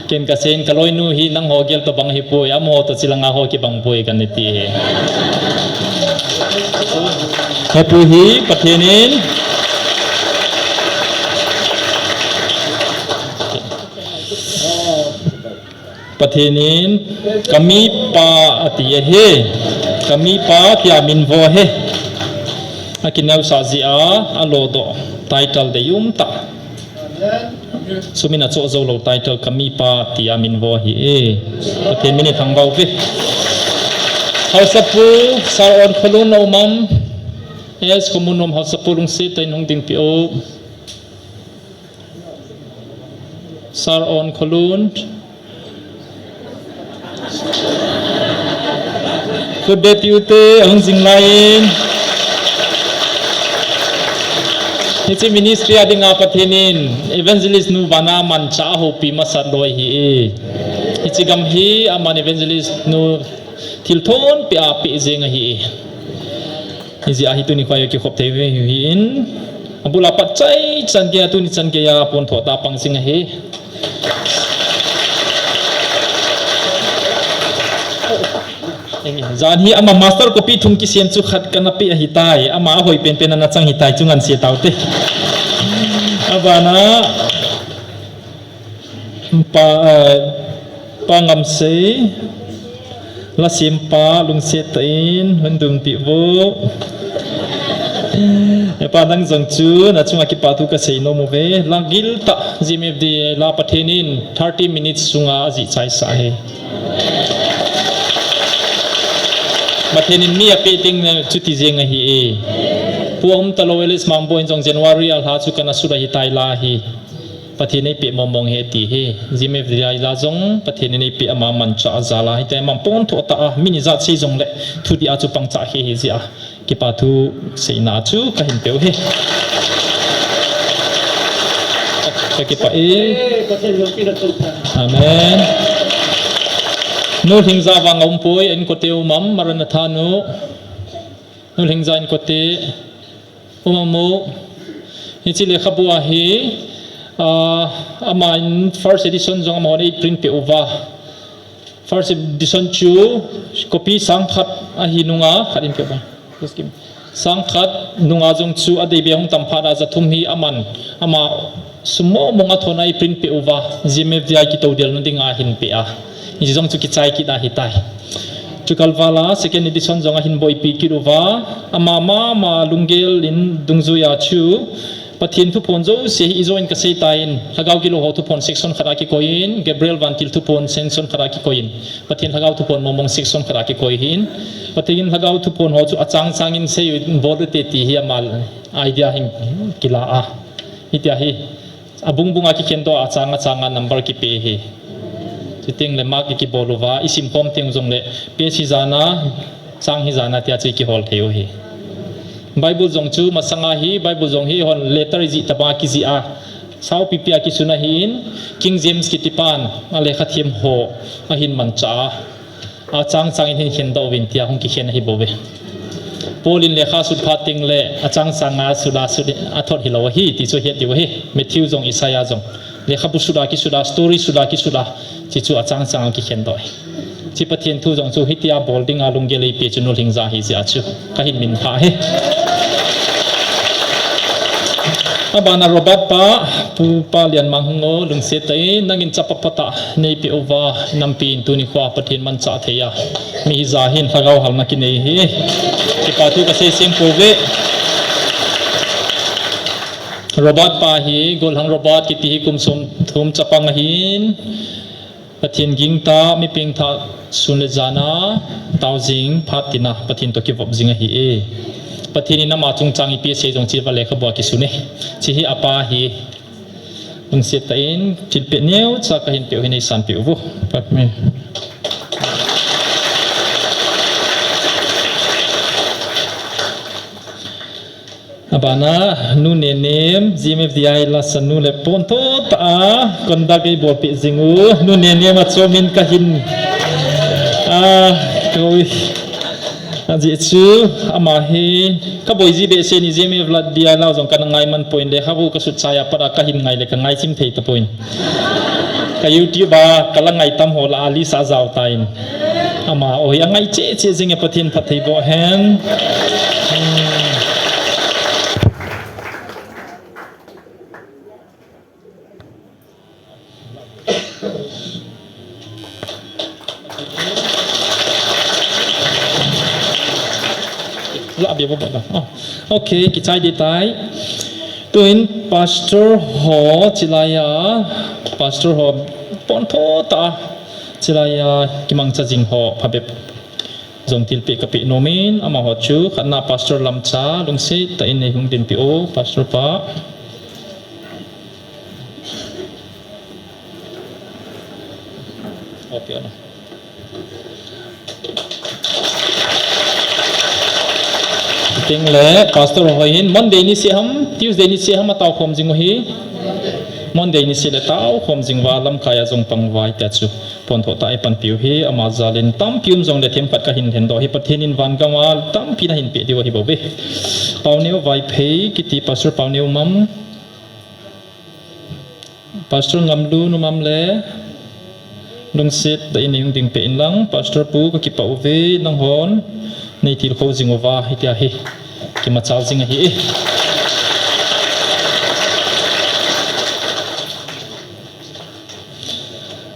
Ken kasei in kaloinu hi nangho gel tobang hipoi, amaho toh chilanga ho kibang poi kana ti hi. Hepu hi Pathen in Pathen in, kamipa ati ahi, kamipa tia min vo ahi. Akineosah jeh a, alodoh title deium tah. Sumin achoh joulou title, kamipa tia min vo ahi e. Pathen min ithangvah uve. Haosapu, Sir Onkholun na um am? Yes, khomun um Haosapu lungset tah in hung dinpi o. Sir Onkholun. Khut beh tiu te, ahung jing lai in. Hiche ministry a dinga Pathen in Evangelist nu vana manchah a houpi masat loi ahi e. Hiche gam hi aman Evangelist nu thilthon peh a peh jeng ahi e. Hijeh a hi tuni khoa kikhop thei u ahi in, abul a pat chai chan geiya tuni chan geiya pon tho ta pang jing ahi. Jan hi ama master copy thum kisem chu khat kana pe ahitai. Ama ahoi penpen ana chang hitai chu ngan se taute. Abana pa, eh, pa Ngamsei, la sempa, lungset tah in hung dum peh vo. Hepa nang jong chu nachunga kipa thu kasei nom uve. Lagil tah G M F D la Pathen in thirty minutes sunga ajih chaisah ahi. Pathen in mi apeh teng chuti jeng ahi e. Pu Umtalou Alice Mangboi in jong January a lha chu kana sut ahitai la hi. Pathen in eipeh mong mong ahi ti hi. G M F D la jong Pathen in eipeh ama manchah a jal a. Hitia ama pontho tah a, mi ni jat sei jongle thudih a chu pangchah ahi jeh a. Kipa thu seina chu kahin peh u ahi. Ka kipah e. Amen. Nu Lhingja vang aumpoi, inkote um am, Maranatha nu. Nu Lhingja inkote um am u. Hiche lekhabu ahi, ah, ama in first edition jong amahon eiprint peh uva. First edition chu copy sang khat ahi nunga, khat in peh uva. Just give me. Sang khat nunga jong chu adei be hung tam phat a ja thum hi aman, ama sum mong mong a thon a eiprint peh uva, G M F D a kitodel na dinga ahin peh a. Hiche jong chu kichai kit ahitai. Chukal vala second edition jong ahin boipi kit uva, ama mama lunggel in dungjuia chu, Pathen thuphon jouse hi ijo in kasei tan, lhagao kilou ho thuphon section khat a kikoi in, Gabriel Vantil thuphon section khat a kikoi in, Pathen lhagao thuphon mong mong section khat a kikoi ahin, Pathen lhagao thuphon ho chu achang chang in sei u bol ute ti hi ama idea hin kila a. Hitia hi. Abung bung a kikhen doh a, achang achang a number kipe ahi. Chuteng le mark ikibol uva, isim khom teng jongle, page hi jan a, chang hi jan a tia chu ikihol thei u ahi. Bible jong chu masanga hi, Bible jong hi eihon letter ijih tobang a kijih a, saupipi a kisun ahin, King James kitipan, alekha them ho, ahin manchah a. Achang chang in hin khen doh uvin tia hung kikhen ahi bouve. Paul in lekha sut phat teng le achang chang a sut a sut a thot hilou ahi ti chu het diu ahi. Matthew jong Isaiah jong lekhabu sut a kisut a story sut a kisut a hiche chu achang chang a kikhen doh ahi. Hiche Pathen thu jong chu hitia bol dinga lunggel eipe chu Nu Lhingja ahi jeh a chu kahin minthah ahi. Abana Robert pa, Pu Pa Lianmang hung o, lungset tah in, nangin chapa phatah neipeh uva, nampi in tuni khoa Pathen manchah thei a, mi hija hin lhagao halna kinei hi. Kipa thu kasei seng pouve. Robert pa hi, Golhang Robert kiti hi kum som thum chapang ahin. Pathen gingta, mi pengthah sun le jan a, tao jing phat tina, Pathen toh kivop jing ahi e. Pathen in ama chungchang ipi asei jong hiche va lekhabu a kisun e. Hiche hi apa ahi. Lungset tah in, thilpeh neocha kahin peh u hin eisanpeh uvo. Patme. Abana, Nu Nenem, G M F D I la sanu le pontho tah a, conduct eibolpeh jing u, Nu Nenem achom in kahin, ah, koi, ajeh chu, ama hi, kaboi ji behseh in G M F D I la jong kana ngai man poi in lekhabu kasut chai a pat a kahin ngai le kangai chim thei tapoi in. Ka YouTube a kala ngai tam ho lah a list a jao tan. Ama, o hi angai cheh cheh jing e, Pathen phatthei boh hen. Hmm. La bia ba ba. Oh. Okay, kichai ding tai. Tuin pastor ho chilai a, pastor ho pontho tah a chilai a kimangcha jing ho phabep jong thilpeh kapeh nom in, amaho chu khatna pastor Lamcha, lungset tah in nei hung dinpeh o, pastor pa. Okay, ano. Teng le, pastor ho hin, Monday niseh ham, Tuesday niseh ham, atao khom jing u hi. Monday niseh le tao khom jing uva, lamkai a jong pang uva, hitia chu pontho tah a eipanpiu hi, ama jal in tampi um jongle themkhat kahin lhendoh hi, Pathen in van gam a tampi nahin peh diu ahi bouve. Pauneo Vaiphei, kiti pastor Pauneo mam. Pastor Ngamlun um am le, Lungset tah in nei hung ding peh in lang, Pastor pu ka kipah uve, nanghon nei tilkhou jing uva, hitia hi kimachal jing ahi e.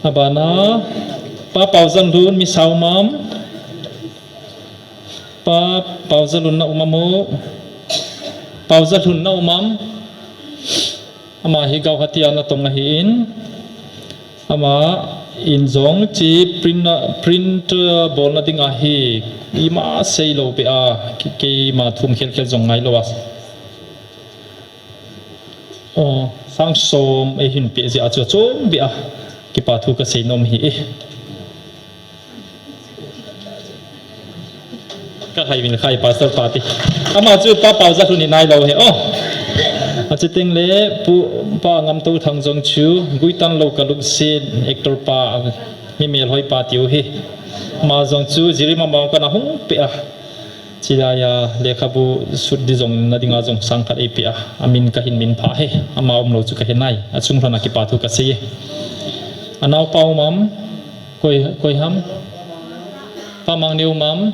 Abana, Pa Paojalhun, mi sao mam. Pa Paojalhun na um am o. Paojalhun na um am. Ama hi Guwahati a natong ahin. Ama in jong chi print na, print, uh, bolna ding ahi. Ima seilou beh a, ki-, keima thum khel khel jong ngailou a. O, sang som eihin peh jeh a chu achom beh a kipa thu kasei nom ahi e. Ka hai min khai Pastor pa ti. Ama chu Pa Paojalhun in nailou ahi o. Achuti teng le pu, Pa Ngamtouthang jong chu guitan lou ka lungset actor pa mi melhoi pa tiu ahi. Ama jong chu Jiribam a kana hung peh a. Chilai a lekhabu sut di jong na dinga jong sang khat eipeh a, amin kahin minphah e, ama umlou chu kahe nai, achung lhon a kipa thu kasei e. Anaopa um am, koi, koi ham? Pa Mangneo um am?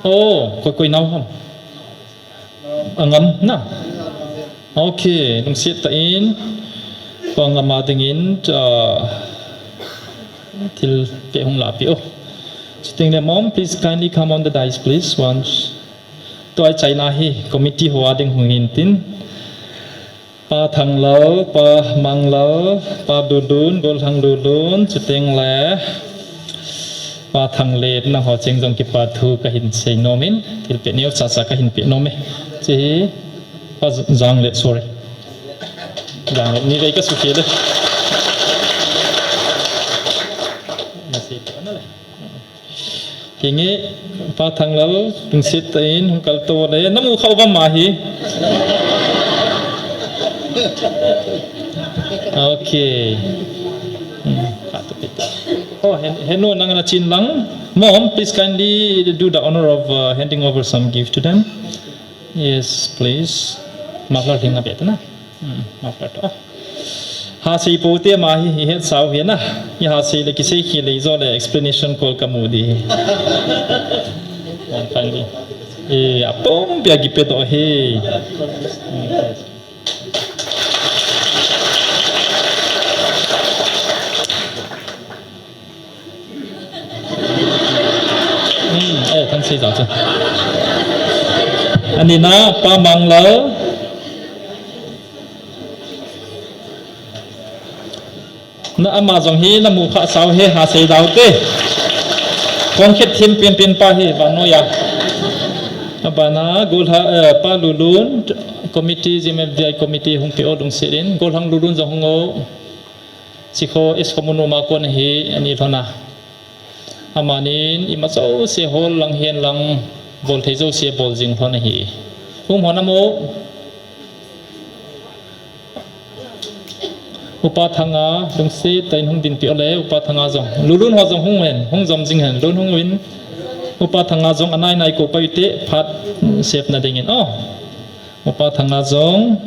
O, koi, koi nao ham? Angam na? Ok, lungset tah in, Pa Ngam a dingin, ah, thilpeh hung lahpeh o. Chuti teng le, Mom, please kindly come on the dais, please, once. Tua achaina hi committee ho a ding hung hin tin. Pa Thanglal, Pa Manglal, Pa Lulun, Golhang Lulun, chuti teng le Pa Thanglet, nangho cheng jong kipa thu kahin sei nom in, thilpeh neocha cha kahin peh nom e. Hiche hi Pa Janglet, sorry. Janglet, ni vei kasukhel e. Hinge, Pa Thanglal, lungset tah in hung kaltou le, namu kha uvam ahi. Ok. Hmm, kha to pita. Oh, hen, henu nang na chin lang. Mom, please kindly do the honor of, uh, handing over some gift to them. Yes, please. Muffler ding na beh ta na. Hmm, muffler to. Hasei pou te ama hi, hi het sao hi na. Hi hasei le kisei khel le ijo le explanation kol kamu di hi. Mom, kindly. E, apom pia kipe to hi. Hmm, eh, kan sei jao chu. Ani na, Pa Manglal. Na ama jong hi namu kha sao hi, hasei dau te. Kong khet thim pin pin pa hi, vannoi a. Abana, Golha, eh, Pa Lulun, committee, G M F D I committee, hung pe o lungset in. Golhang Lulun jong hung o. Sikho, Sikho mun um a kon hi, ani lhon a. Amanin, ima jouse hol lang hen lang, bol thei jouse bol jing lhon ahi. Um hon amo. Upa Thanga, lungset tah in hung dinpi o le, Upa Thanga jong. Lulun ho jong hung hen, hung jom jing hen, lun hung uvin. Upa Thanga jong anai nai ko pai te, phat sep na dingin. Oh. Upa Thanga jong,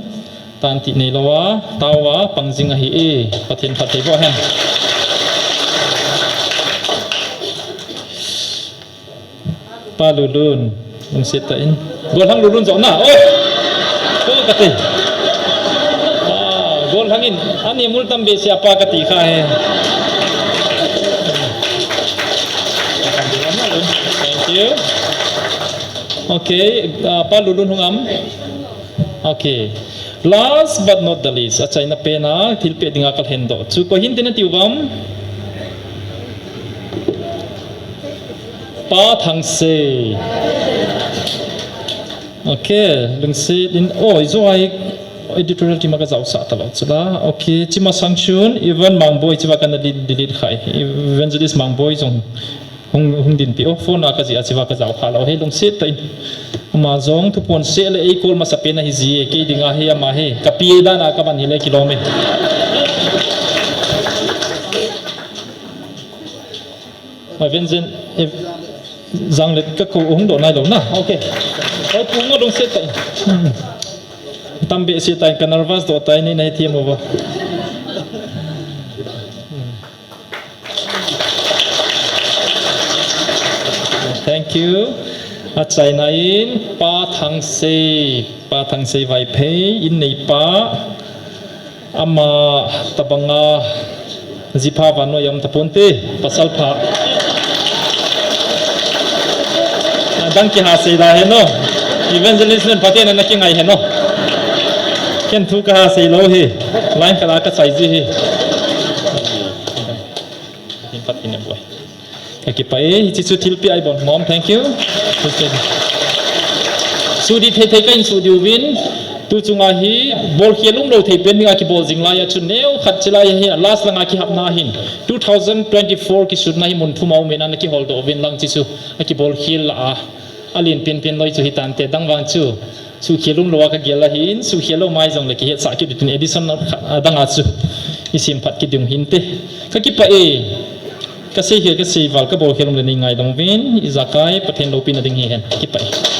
tan ti nei lou a, tao a, pang jing ahi e, Pathen phatthei boh hen. Pa Lulun, lungset tah in. Golhang Lulun jong na, oh! Oh, kati. Ah, Golhang in, ani mul tam behseh a pa kati kha he. Thank you. Okay, ah, Pa Lulun hung am. Okay. Last but not the least, achaina pen a, thilpeh dinga kalhen doh chu koi hin tin nati uvam? Pa Thangse. Okay, lungset in, oh, ijo ai editorial team a kajao sah talou chu la. Okay, chima sangchun, Ivan Mangboi, chima kana delete, delete khai. Evangelist Mangboi jong. Hung, hung dinpi o, phone a kajih a chima kajao kha lou, he lungset tah in. Ama jong thuphon seh le eikol masapen ahi ji e, kei dinga hi ama hi. Kapi dan a kaman hile kilom e. Avenjen, eh, Janglet kakou hung doh nai lou na. Okay. Oi, pu nga lungset tah in. Hmm. Tam behseh tah in ka nervous doh tah in, nei na hethem uvo. Thank you. Achaina in Pa Thangsei, Pa Thangsei Vaiphei, in neipa, ama tabanga jipha vannoi a um taponte, pasal pha. Adang kiha sei da heno. Evangelist len Pathen in ana kingai heno. Ken thu kaha sei lou hi. Line khat a kachai ji hi. Pathen in aboi. Kakipah e, hiche chu thilpeh ahi bon mom, thank you. Sudi thei thei kahin sudiu vin, tu chunga hi, bolkhel umlou thei pen dinga kibol jing lai a chu neo khat chilai hi, last langa kihapna hin, two thousand twenty-four kisutna hi mun thum a umin ana kiholdoh uvin lang hiche chu, akibolkhel lah a, alen penpen loi chu hitante dang vang chu. Suhkhel umlou a kagel ahin, suhkhel lou mai jongle kihetsah kit utin edition adang a chu isemphat kit ding hinte. Kakipah e, kasei khel kasei val kabolkhel umle neingaidam uvin, ijakai Pathen loupina ding hihen. Kipah e.